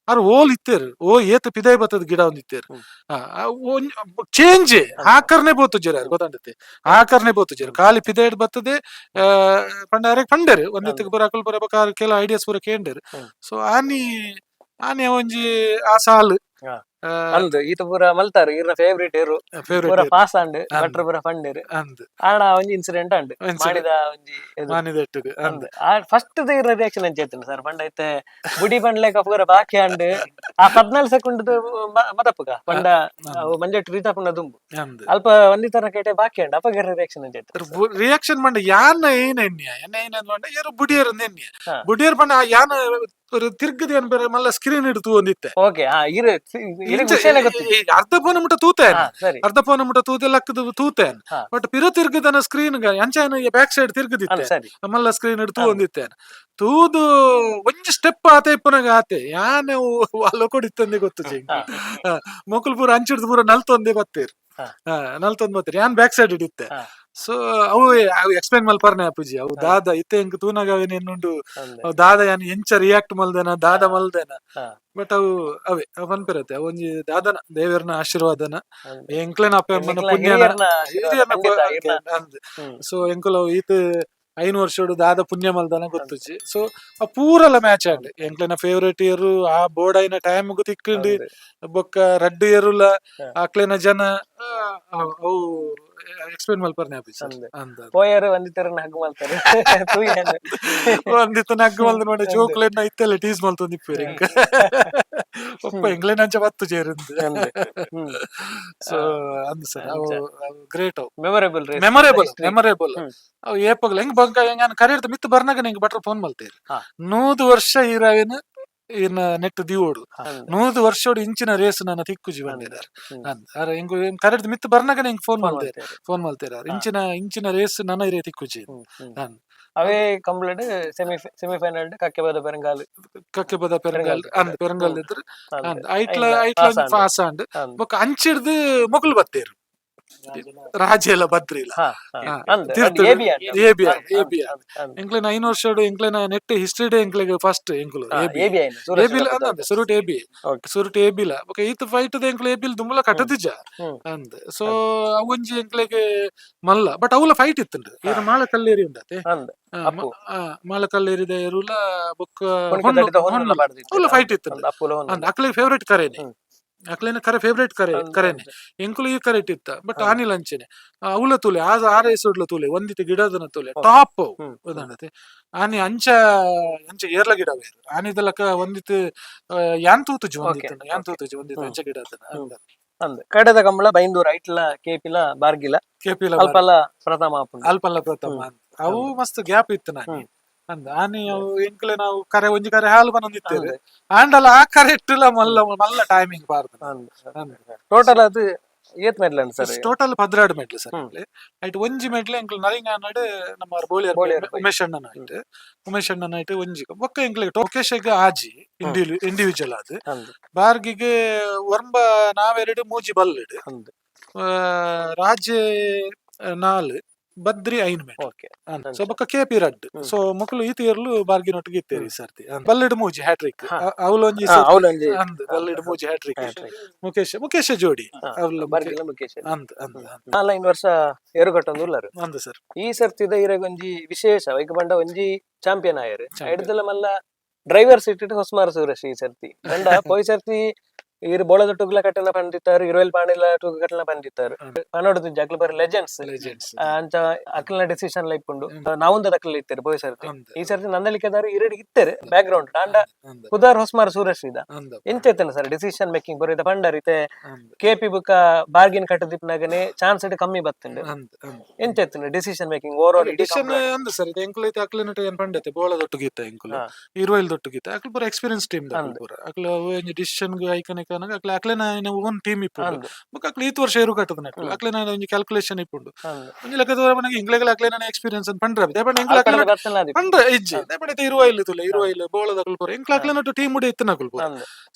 ಆರ್ ಓಲ್ ಇತ್ತೇರು ಓ ಏತ್ ಪಿದೈ ಬತ್ತದ ಗಿಡ ಒಂದಿತ್ತೇರು. ಚೇಂಜ್ ಆಕರ್ನೆ ಬೋತು ಜೇರ ಗೊತ್ತಾಂಡತೆ ಆಕರ್ನೆ ಬೋತು ಜೇರ ಖಾಲಿ ಪಿದೈಡ್ ಬತ್ತದೆ. ಪಂಡ ಅರೆಗ್ ಪಂಡೇರು ಒಂದಿತ್ತಿಗೆ ಪೂರ ಅಕುಲ್ ಪೂರ ಬೊಕ ಕೆಲ ಐಡಿಯಾಸ್ ಪೂರ ಕೇಂಡೇರು. ಸೊ ಆನಿ ಆನಿ ಒಂಜಿ ಆ ಸಾಲ್ ಅಂದ್ ಈತ ಪೂರ ಮಲ್ತಾರು ಈರ್ನ ಫೇವರಿಟ್ ಏರು ಪೂರ ಫೇವರೇಟ್ ಪಾಸ್ ಅಂಡ್ ಅಂದ್. ಭಟ್ರು ಪೂರ ಫಂಡೇರು. ಅಂದ್. ಆಣ ಒಂಜಿ ಇನ್ಸಿಡೆಂಟ್ ಅಂಡ್ Incident. ಮಾಡಿದ ಒಂಜಿ ಇದು. ಮಾನಿದೆಟ್ಟುಗ್ ಅಂದ್. ಅಂದ್ ಫಸ್ಟ್ ಇರ್ನ ರಿಯಾಕ್ಷನ್ ಅಂಚ ಇತ್ತುಂಡು ಸರ್ ಪಂಡ ಇತ್ತೆ ಬುಡಿ ಪಂಡ್ಲೆಕ ಪೂರ ಬಾಕಿ ಅಂಡ್ ಆ 14 ಸೆಕೆಂಡ್ ಮದಪ್ಪುಗ ಪಂಡ ಅವು ಮಂಜೆಟ್ ರೀತಾಪುಂಡ ದುಂಬು ಅಂದ್. ಅಲ್ಪ ಒಂದಿ ತರ ಕೇಟೆ ಬಾಕಿ ಅಂಡ್ ಅಪಗ ರಿಯಾಕ್ಷನ್ ಅಂಚ ಇತ್ತು. ರಿಯಾಕ್ಷನ್ ಮಂಡ ಯಾನ ಏನ್ ಎಣ್ಣಿಯ ಎನ್ನ ಏನ್ ಮಂಡ ಏರು ಬುಡಿಯರ್ ಎಣ್ಣಿಯ. ಬುಡಿಯರ್ ಪಂಡ ಯಾನ ತಿರ್ಗದ ಏನ್ ಬೇರೆ ಮಲ್ಲ ಸ್ಕ್ರೀನ್ ಹಿಡಿದು ಒಂದಿತ್ತೆ. ಓಕೆ ಹಾ ಇರು ಇರು ವಿಷಯನೇ ಗೊತ್ತಿತ್ತು. ಈ ಅರ್ಧ ಫೋನ್ ಮುಟ್ಟ ತೂತೆ. ಸರಿ. ಅರ್ಧ ಫೋನ್ ಮುಟ್ಟ ತೂತೆ ಲಕ್ಕದ ತೂತೆ. ಬಟ್ ಪಿರು ತಿರ್ಗದನ ಸ್ಕ್ರೀನ್ ಅಂಚ ಬ್ಯಾಕ್ ಸೈಡ್ ತಿರ್ಗದಿತ್ತೆ. ಸರಿ. ಮಲ್ಲ ಸ್ಕ್ರೀನ್ ಹಿಡಿದು ಒಂದಿತ್ತೆ. ತೂದು ಒಂಜಿ ಸ್ಟೆಪ್ ಆತೆ ಇಪ್ಪುನಗ ಆತೆ ಯಾನೆ ಅಲ್ಲ ಕೊಡಿತ್ತಂದೆ ಗೊತ್ತು. ಮೊಕುಲ್ ಪೂರ ಅಂಚಿಡ್ದು ಪೂರ ನಲ್ತೊಂದೇ ಬತ್ತೇರು. ನಲ್ತೊಂದ್ ಬತ್ತೇರು. ಯಾನ್ ಬ್ಯಾಕ್ ಸೈಡ್ ಹಿಡಿತ್ತೆ. So ಅವು ಅವು ಎಕ್ಸ್ಪ್ಲೈನ್ ಮಲ್ಪರ್ನೆ ಅಪ್ಪುಜಿ ಅವು ದಾದ ಇತ್ತೆ ಎಂಕ್ ತೂನಗ ಅವೇನ್ ಎನ್ನುಂಡು. ಅವು ದಾದ ಯಾನ್ ಎಂಚ ರಿಯಾಕ್ಟ್ ಮಲ್ದೆನ, ದಾದ ಮಲ್ದೆನ. ಬಟ್ ಅವು ಅವೇ ಅವು ಪನ್ಪಿರತ್ತೆ, ಅವು ಒಂಜಿ ದಾದನ ದೇವೆರ್ನ ಆಶೀರ್ವಾದನ, ಎಂಕ್ಲೆನ ಅಪ್ಪೆ ಅಮ್ಮನ ನಿಕ್ಲ ಪುಣ್ಯನ, ಹಿರಿಯರ್ನ ಆಶೀರ್ವಾದ, ಹಿರಿಯರ್ನ. ಖಂಡಿತ ಇರ್ನ. ಅಂದ್. ಸೊ ಎಂಕುಲು ಅವು ಈತ್ 5 ವರ್ಷಡು ದಾದ ಪುಣ್ಯ ಮಲ್ದನ ಗೊತ್ತುಜಿ. ಸೊ ಆ ಪೂರಲ ಮ್ಯಾಚ್ ಆಂಡ್. ಎಂಕ್ಲೆನ ಫೇವರೇಟ್ ಇಯರ್ ಆ ಬೋರ್ಡ್ ಆಯಿನ ಟೈಮ್ ಗು ತಿಕ್ಕುಂಡು. ಬೊಕ್ಕ ರಡ್ಡ್ ಇಯರುಲ ಅಕ್ಲೆನ ಜನ ಅವು ಎಕ್ಸ್ಪ್ಲೈನ್ ಮಲ್ಪರ್ನೆ ಆಪುಜಿ ಸರ್. ಅಂದ್. ಅಂದ್. ಪೋಯರು ಒಂದಿತ್ತರನ್ನ ಹಗ್ ಮಲ್ತಾರೆ ತೂಯೆನ್. ಒಂದಿತ್ತ ನಗ್ಗು ಮಲ್ದ ನೋಡಿ ಜೋಕುಲೆನ ಇತ್ತೆಲ್ಲ ಟೀಸ್ ಮಲ್ತೊಂದಿಪ್ಪೆರ್ ಎಂಕ್. ಪಪ್ಪ ಎಂಕ್ಲೆನ ಅಂಚ ಬತ್ತು ಚೇರಿಂದು. ಅಂದ್. ಸೊ ಅಂದ್ ಸರ್, ಅವು ಗ್ರೇಟ್ ಅವು. Memorable race. Memorable. History. Memorable. ಅವು ಏಪಗಲ ಹೆಂಗ್ ಬಂಕ ಹೆಂಗ ಕರೆಯಿರ್ತ ಮಿತ್ತು ಬರ್ನಾಗ ನಿಂಗೆ ಬಟ್ರ ಫೋನ್ ಮಲ್ತೇರು. 100 ವರ್ಷ ಈರಾವಿನ ಈರ್ನ ನೆಟ್ ದಿವೋಡು. 100 ವರ್ಷೋಡು ಇಂಚಿನ ರೇಸ್ ನನ್ನ ತಿಕ್ಕುಜಿ ಬಂದಿದ್ದಾರೆ. ಅಂದ್ ಅರೆ ಎಂಗು ಕರೆಡ್ದು ಮಿತ್ತು ಬರ್ನಾಗ ನಿಂಗೆ ಫೋನ್ ಮಲ್ತೇರು, ಫೋನ್ ಮಲ್ತೇರು. ಇಂಚಿನ ಇಂಚಿನ ರೇಸ್ ನನ್ನ ಇರೇ ತಿಕ್ಕುಜಿ. ಅಂದ್. ಅವೇ complete semi final ಕಕ್ಕೆಬಾದ ಪೆರಂಗಾಲ್. ಕಕ್ಕೆ ಬದ ಪೆರಂಗಲ್. ಪೆರಂಗಲ್. ಅಂದ್ ಪೆರಂಗಲ್ ಇದ್ರು. ಅಂದ್ ಐಟ್ಲ ಐಟ್ಲ ಐಟ್ಲ ಪಾಸ್ ಆಂಡ್. ಪಾಸ್ ಆಂಡ್. ಬೊಕ್ಕ ಅಂಚಿಡ್ದು ಮೊಕುಲು ಬತ್ತೇರು, ರಾಜೆಲ ಬದ್ರಿಲ. ತಿರ್ತುಡು. AB and. AB, AB. ಎಂಕ್ಲೆನ 5 ವರ್ಷಡು ಎಂಕ್ಲೆನ net history day ಎಂಕ್ಲೆಗ್ first ಎಂಕುಲು AB. AB ಆಯ್ನ ಸೂರಜ್. ಎಬಿಲ ಅಂದ್ ಸುರುಟ್ ಎಬಿ. ಸುರುಟ್ ಎಬಿಲ. ಬೊಕ ಈತ್ ಫೈಟ್ ಎಂಕ್ಲೆ ಎಬಿಲ್ ದುಂಬುಲ ಕಟ್ಟದಿಜ. ಅಂದ್. ಸೊ ಅವೊಂಜಿ ಎಂಕ್ಲೆಗ್ ಮಲ್ಲ, ಬಟ್ ಅವುಲ ಫೈಟ್ ಇತ್ತುಂಡು. ಈರ್ ಮಾಳ ಕಲ್ಲೇರಿ ಉಂಡತೆ. ಅಂದ್ ಅಪ್ಪು. ಮಾಳ ಕಲ್ಲೇರಿದ ಎರುಲ ಬೊಕ್ಕ ಪುಣ್ಕ ಹೊನ್ನು ದಡಿತ ಹೊನ್ನುಲ ಹೊನ್ನು ಪಾಡ್ದಿತ್ತೆರ್. ಅವುಲ ಫೈಟ್ ಇತ್ತುಂಡು. ಅಂದ್ ಅಪ್ಪುಲ ಹೊನ್ನು. ಅಂದ್ ಅಕ್ಲೆ ಫೇವರೇಟ್ ಕರೇನೆ. ಅಕ್ಲೆನ ಕರೆ ಫೇವರೇಟ್ ಕರೆ. ಕರೇನೆ ಎಂಕುಲು ಈ ಕರೆಟ್ ಇತ್ತ, ಬಟ್ ಆನಿಲ್ ಅಂಚೆನೆ ಅವುಲ ತೂಲೆ ಆ ಆರೈಸೋಡ್ಲ ತೂಲೆ ಒಂದಿತ್ತ ಗಿಡದನ ತೂಲೆ ಟಾಪ್ ಉದಾಹರಣೆ ಆನಿ ಅಂಚ ಅಂಚ ಏರ್ಲ ಗಿಡ ಬೇರು ಆನಿದಲಕ ಒಂದಿತ್ತು ಯಾನ್ ತೂತುಜಿ ಒಂದಿತ್ತು ಯಾನ್ ತೂತುಜಿ ಒಂದಿತ್ತು ಅಂಚ ಗಿಡದನ. ಅಂದ್ ಕಡೆದ ಕಂಬಳ ಬೈಂದೂರು ಐಟ್ಲ ಕೇಪಿಲ ಬಾರ್ಗಿಲ. ಕೆಪಿಲ. ಅಲ್ಪಲ್ಲ ಪ್ರಥಮ ಆಪುಂಡು. ಅಲ್ಪಲ್ಲ ಪ್ರಥಮ ಅಂತ. ಅವು ಮಸ್ತ್ ಗ್ಯಾಪ್ ಇತ್ತು ನಾನು ಅಂದ್ ಆನಿ ಅವು ಎಂಕ್ಲೆ ನಾವು ಕರೆ ಒಂಜಿ ಕರೆ ಹಾಲು ಬಂದಿತ್ತೇವೆ ಆಂಡಲ ಆ ಕರೆ ಇಟ್ಟುಲ ಮಲ್ಲ ಮಲ್ಲ ಟೈಮಿಂಗ್ ಬಾರ್ದು. ಅಂದ್ ಟೋಟಲ್ ಅದು ಏತ್ medal sir? Total 12 medal sir. ಐಟ್ ಒಂಜಿ ಮೆಡ್ಲ್ ಎಂಕ್ಲು ನರಿಂಗಾನಡ್ ನಮ್ಮ ಬೋಳಿಯರ್ ಬೋಳಿಯರ್ ಉಮೇಶ್ ಅಣ್ಣನ ಐಟ್, ಉಮೇಶ್ ಅಣ್ಣನ ಐಟ್ ಒಂಜಿ. ಬೊಕ್ಕ ಎಂಕ್ಲೆಗ್ ಟೋಕೇಶಗ್ ಆಜಿ ಇಂಡಿವಿಜುವಲ್ ಅದು. ಬಾರ್ಗಿಗೆ ಒರ್ಂಬ, ನಾವೆರಡು, ಮೂಜಿ ಬಲ್ಲೆಡ್. ರಾಜೆ ನಾಲ್, ಬದ್ರಿ ಐನ್ medal. So ಬೊಕ್ಕ ಕೆಪಿ ರಡ್ಡ್. ಸೊ ಮೊಕುಲು ಈತ ಇರ್ಲು ಬಾರ್ಗಿನೊಟ್ಟಿಗೆ ಇತ್ತೇರಿ ಈ ಸರ್ತಿ. ಬಲ್ಲೆಡ್ ಮೂಜಿ ಹ್ಯಾಟ್ರಿಕ್ ಅವಲೊಂಜಿ. ಅವಲೊಂಜಿ. ಅಂದ್ ಬಲ್ಲೆಡ್ ಮೂಜಿ ಹ್ಯಾಟ್ರಿಕ್ ಮುಕೇಶ್ ಮುಕೇಶ ಜೋಡಿ ಅವ್ಲ. ಬಾರ್ಗಿಲ ಮುಕೇಶ್. ಅಂದ್ ಅಂದ್ ಅಂದ್. ನಾಲೈನ್ ವರ್ಷ ಏರುಕಟ್ಟೊಂದು ಉಲ್ಲರು. ಅಂದ್ ಸರ್. ಈ ಸರ್ತಿದ ಇರೆಗೊಂಜಿ ವಿಶೇಷ ವೈಕ್ ಬಂಡ ಒಂಜಿ ಚಾಂಪಿಯನ್ ಆಯೆರ್. Champion. ಎಡ್ದಲ ಮಲ್ಲ ಡ್ರೈವರ್ ಸೀಟ್ ಹೊಸ್ಮಾರ್ ಸುರೇಶ್ ಈ ಸರ್ತಿ. ಕಂಡ ಪೋಯ್ ಸರ್ತಿ ಈರ್ ಬೋಳದ ಟುಗ್ಲ ಕಟ್ಟಲ ಪಂಡಿತ್ತಾರು, ಇರುವೆಲ್ ಪಾಣಿಲ ಟುಗ್ ಕಟ್ಟಲ ಪಂಡಿತ್ತಾರು. ಪನೋಡುದು ಜಕ್ಲು ಬರ ಲೆಜೆಂಡ್ಸ್. ಲೆಜೆಂಡ್ಸ್. ಅಂಚ ಅಕ್ಲ್ನ ಡಿಸಿಷನ್ ಲೈಕ್ ಉಂಡು. ನಾವೊಂದು ಅಕ್ಲ ಇತ್ತೆರ್ ಪೋಯ್ ಸರ್ತಿ. ಅಂದ್. ಈ ಸರ್ತಿ ನಂದಳಿಕೆದಾರು ಇರಡಿ ಇತ್ತೆರ್ ಬ್ಯಾಕ್ ಗ್ರೌಂಡ್ ಅಂಡ ಅಂದ್. ಪುದಾರ್ ಹೊಸ್ಮಾರ್ ಸುರೇಶ್ ಇದ. ಅಂದ್. ಎಂತ ಇತ್ತನ sir decision making ಬರೀತ ಪಂಡರ್ ಇತ್ತೆ? ಅಂದ್. ಕೆಪಿ ಬುಕ್ಕ ಬಾರ್ಗಿನ್ ಕಟ್ಟದಿಪ್ಪನಾಗನೆ ಚಾನ್ಸ್ ಇಡ್ ಕಮ್ಮಿ ಬತ್ತುಂಡು. ಅಂದ್ ಅಂದ್. ಎಂತ ಇತ್ತನ decision making over all? Decision ಅಂದ್ ಸರ್. ಇದು ಎಂಕುಲು ಐತೆ ಅಕ್ಲೆನಟ ಏನ್ ಪಂಡತೆ ಬೋಳ ದೊಟ್ಟುಗಿತ್ತ ಎಂಕುಲು ಇರುವೈಲ್ ದೊಟ್ಟುಗಿತ್ತ. ಅಕ್ಲು ಪೂರ ಎಕ್ಸ್ಪೀರಿಯನ್ಸ್ ಟೀಮ್ ಪೂರ. ಅಕ್ಲು ಒಂಜಿ ಡಿಸಿಷನ್ ಐಕನೆ ಕಾನಗ ಅಕ್ಲೆ ಅಕ್ಲೆನ ಓನ್ ಟೀಮ್ ಇಪ್ಪುಂಡು. ಬೊಕ್ಕ ಅಕ್ಲು ಈತ್ ವರ್ಷ ಎರು ಕಟ್ಟದ ಅಕ್ಲು ಅಕ್ಲೆನ ಒಂಜಿ ಕ್ಯಾಲ್ಕುಲೇಷನ್ ಇಪ್ಪುಂಡು. ಒಂಜಿ ಲೆಕ್ಕದ ಮನೆಗೆ ಇಂಗ್ಲೆಗಳ ಅಕ್ಲೆನ ಎಕ್ಸ್ಪೀರಿಯನ್ಸ್ ಅಂತ ಪಂಡ್ರ ದೇಪಂಡ ಎಂಕುಲು ಅಕ್ಲೆನ ಪಂಡ್ರ ಇಜ್ಜಿ. ದೇಪಂಡ ಇರುವೈಲ್ ತುಲೆ ಇರುವೈಲ್ ಬೋಳದ ಅಕ್ಲು ಪೂರ ಎಂಕುಲು ಅಕ್ಲೆನ ಟೀಮ್ ಉಡೆ ಇತ್ತಿನ ಅಕ್ಲು ಪೂರ.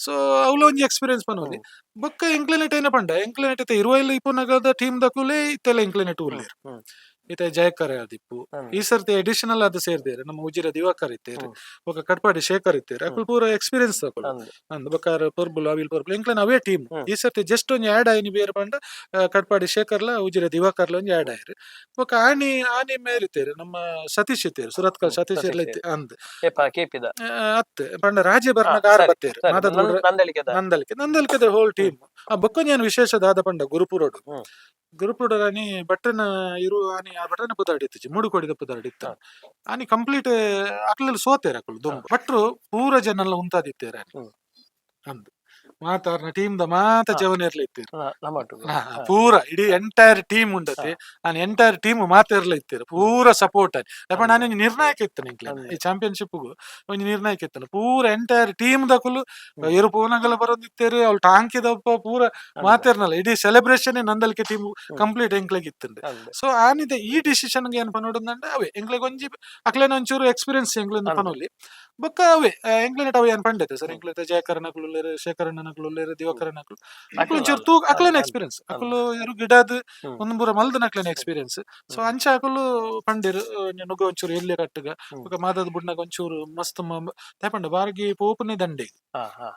ಸೊ ಅವ್ಲ ಒಂಜಿ ಎಕ್ಸ್ಪೀರಿಯನ್ಸ್ ಪನೊಲಿ. ಬೊಕ್ಕ ಎಂಕ್ಲೆನೆಟ್ ಏನ ಪಂಡ ಎಂಕ್ಲೆನೆಟ್ ಇತ್ತೆ ಇರುವೈಲ್ ಇಪ್ಪುನಗದ ಟೀಮ್ ದಕುಲೇ ಇತ್ತೆಲ್ಲ ಎಂಕ್ಲೆನೆಟ್ ಉಲ್ಲೇರ್. ಇತ್ತೆ ಜಯಕರ ಆದಿಪ್ಪು. ಈ ಸರ್ತಿ ಅಡಿಷನಲ್ ಅದು ಸೇರ್ದೇರು ನಮ್ಮ ಉಜಿರ ದಿವಾಕರ್ ಇತ್ತೇರು. ಬೊಕ್ಕ ಕಟ್ಪಾಡಿ ಶೇಖರ್ ಇತ್ತೇರು. ಅಕುಲು ಪೂರ ಎಕ್ಸ್ಪೀರಿಯನ್ಸ್ ಅಕುಲು. ಅಂದ್ ಬೊಕ್ಕ ಪೊರ್ಬುಲು ಅವಿಲ್ ಪೊರ್ಬುಲು ಎಂಕ್ಲೆನ ಅವೇ ಟೀಮ್. ಈ ಸರ್ತಿ ಜಸ್ಟ್ ಒಂಜಿ ಆಡ್ ಆಯಿನಿ ಬೇರೆ ಪಂಡ ಕಟ್ಪಾಡಿ ಶೇಖರ್ಲ ಉಜಿರ ದಿವಾಕರ್ಲ ಒಂಜಿ ಆಡ್ ಆಯ್ರು. ಬೊಕ್ಕ ಆನಿ ಆನಿ ಮೇರಿತ್ತೇರು ನಮ್ಮ ಸತೀಶ್ ಇತ್ತೇರು, ಸುರತ್ಕಲ್ ಸತೀಶ್ ಇರ್ಲ ಇತ್ತೆ ಅಂದ್. ಕೆಪಿದ. ಅತ್ ಪಂಡ ರಾಜ್ಯ ಬರ್ನಾಗ ಆರ್ ಬತ್ತೇರು ಮಾದದ. ನಂದಳಿಕೆದ. Nandalike ನಂದಲಿಕೆದ whole team. ಆ ಬೊಕ್ಕ ವಿಶೇಷ ದಾದ ಪಂಡ ಗುರುಪುರೋಡು. ಗುರುಪುರೋಡು ಆನಿ ಬಟ್ಟನ ಇರು ಆನಿ ಆ ಬಟನ ಪುದಾಡಿತ್ತಿಜಿ ಮೂಡುಕೋಡಿದ ಪುದಾಡಿತ್ತ. ಆನಿ ಕಂಪ್ಲೀಟ್ ಅಕ್ಲೆಲ್ಲ ಸೋತೇರು ಅಕುಲು ದುಂಬು. ಭಟ್ರು ಪೂರ ಜನ ಉಂತಾದಿತ್ತೇರು ಆನಿ. ಅಂದ್ ಮಾತಾರ್ನ ಟೀಮ್ ದ ಮಾತ ಜವನೇರ್ಲ ಇತ್ತೇರು. ನಮ್ಮಟು. ಪೂರ ಇಡೀ ಎಂಟೈರ್ ಟೀಮ್ ಉಂಡತೆ. ಆನ್ ಎಂಟೈರ್ ಟೀಮ್ ಮಾತೆರ್ಲ ಇತ್ತೇರು ಪೂರ ಸಪೋರ್ಟ್ ಆನಿ. ದಪ್ಪ ನಾನು ಒಂಜಿ ನಿರ್ಣಾಯಕ ಇತ್ತನೆ ಎಂಕ್ಲೆನ. ಈ ಚಾಂಪಿಯನ್ಶಿಪ್ ಒಂಜಿ ನಿರ್ಣಾಯಕ ಇತ್ತನೆ. ಪೂರ ಎಂಟೈರ್ ಟೀಮ್ ದಕುಲು ಎರು ಪೋನಗಲ ಬರೊಂದಿತ್ತೇರು. ಅವ್ಳು ಟಾಂಕಿದಪ್ಪ ಪೂರ ಮಾತೆರ್ನಲ್ಲ ಇಡೀ celebration Nandalike team complete ಎಂಕ್ಲೆಗ್ ಇತ್ತುಂಡು. ಸೊ ಆನಿದ ಈ ಡಿಸಿಷನ್ ಏನ್ ಪನೊಡುಂದಂಡ ಅವೇ ಎಂಕ್ಲೆಗ್ ಒಂಜಿ ಅಕ್ಲೆನ ಒಂಚೂರು ಎಕ್ಸ್ಪೀರಿಯನ್ಸ್ ಎಂಕ್ಲೆನ ಪನೊಲಿ. ಬೊಕ್ಕ ಅವೇ ಎಂಕ್ಲೆನ ಅವೆ ಏನ್ ಪಂಡತೆ ಸರ್ ಎಂಕ್ಲೆತ ಜಯಕರನ ಉಲ್ಲೆರ್, ಶೇಖರಣ್ಣನ. ನಕಲು ಉಲ್ಲೇರು, ದಿವಾಕರನಕುಲು. ಅಕುಲು ಒಂಚೂರು ತೂ ಅಕ್ಲೆನ ಎಕ್ಸ್ಪೀರಿಯನ್ಸ್, ಅಕುಲು ಎರು ಗಿಡಾದ್ ಒಂದು ಪೂರ ಮಲ್ದನ ಅಕ್ಲೆನ ಎಕ್ಸ್ಪೀರಿಯನ್ಸ್. ಸೊ ಅಂಚ ಅಕುಲು ಪಂಡೆರ್, ನುಗ ಒಂಚೂರು ಎಲ್ಯ ಕಟ್ಟುಗ, ಬೊಕ ಮಾದದ ಬುಡ್ನಗ ಒಂಚೂರು ಮಸ್ತ್ ದಾಯೆ ಪಂಡ ಬಾರ್ಗಿ ಪೋಪುನೆ ದಂಡೆ. ಹಾ ಹಾ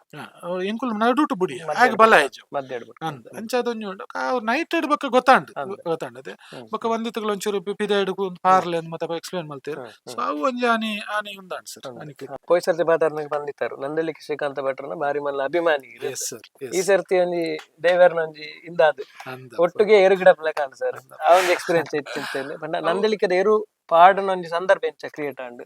ಎಂಕುಲು ನಡುಟು ಬುಡಿ ಮಧ್ಯ ಆಗ ಬಲ ಆಯ್ಜು. ಮಧ್ಯ ಇಡ್ಬಿಟ್ಟು. ಅಂದ್ ಅಂಚ ಅದೊಂಜಿ ಉಂಡು. ನೈಟ್ ಬೊಕ್ಕ ಗೊತ್ತಾಂಡ್. ಗೊತ್ತಾಂಡ್ ಅದೇ. ಬೊಕ್ಕ ಒಂದಿತ್ತುಗಳು ಒಂಚೂರು ಪಿದಾಯ್ಡ್ ಪಾರ್ಲೆ ಅಂದ್ ಮತ್ತೆ ಎಕ್ಸ್ಪ್ಲೇನ್ ಮಲ್ತೇರ್. ಸೊ ಅವು ಒಂಜಿ ಆನಿ ಆನಿ ಉಂದಾಂಡ್ ಸರ್ ಆನಿಕ್. ಪೋಯ್ ಸರ್ತಿ ಮಾತಾಡ್ನಗ ಬಂದಿತ್ತಾರು ನಂದಳಿಕೆ ಶ್ರೀಕಾಂತ ಭಟ್ರನ ಬಾರಿ ಮಲ್ಲ ಅಭಿಮಾನಿ ಇರು. Yes sir. ಈ ಸರ್ತಿ ಒಂಜಿ ದೇವರ್ನ ಒಂಜಿ ಇಂದಾದ್ ಅಂದ ಒಟ್ಟಿಗೆ ಎರು ಗಿಡ ಕಾಣ್ ಸರ್, ಆ ಒಂಜಿ ಎಕ್ಸ್ಪೀರಿಯನ್ಸ್ ಇತ್ತಿತ್ತೇನೆ. ಪಂಡ ನಂದಳಿಕೆದ ಎರು ಪಾಡನ ಒಂಜಿ ಸಂದರ್ಭ ಎಂಚ ಕ್ರಿಯೇಟ್ ಆಂಡ್?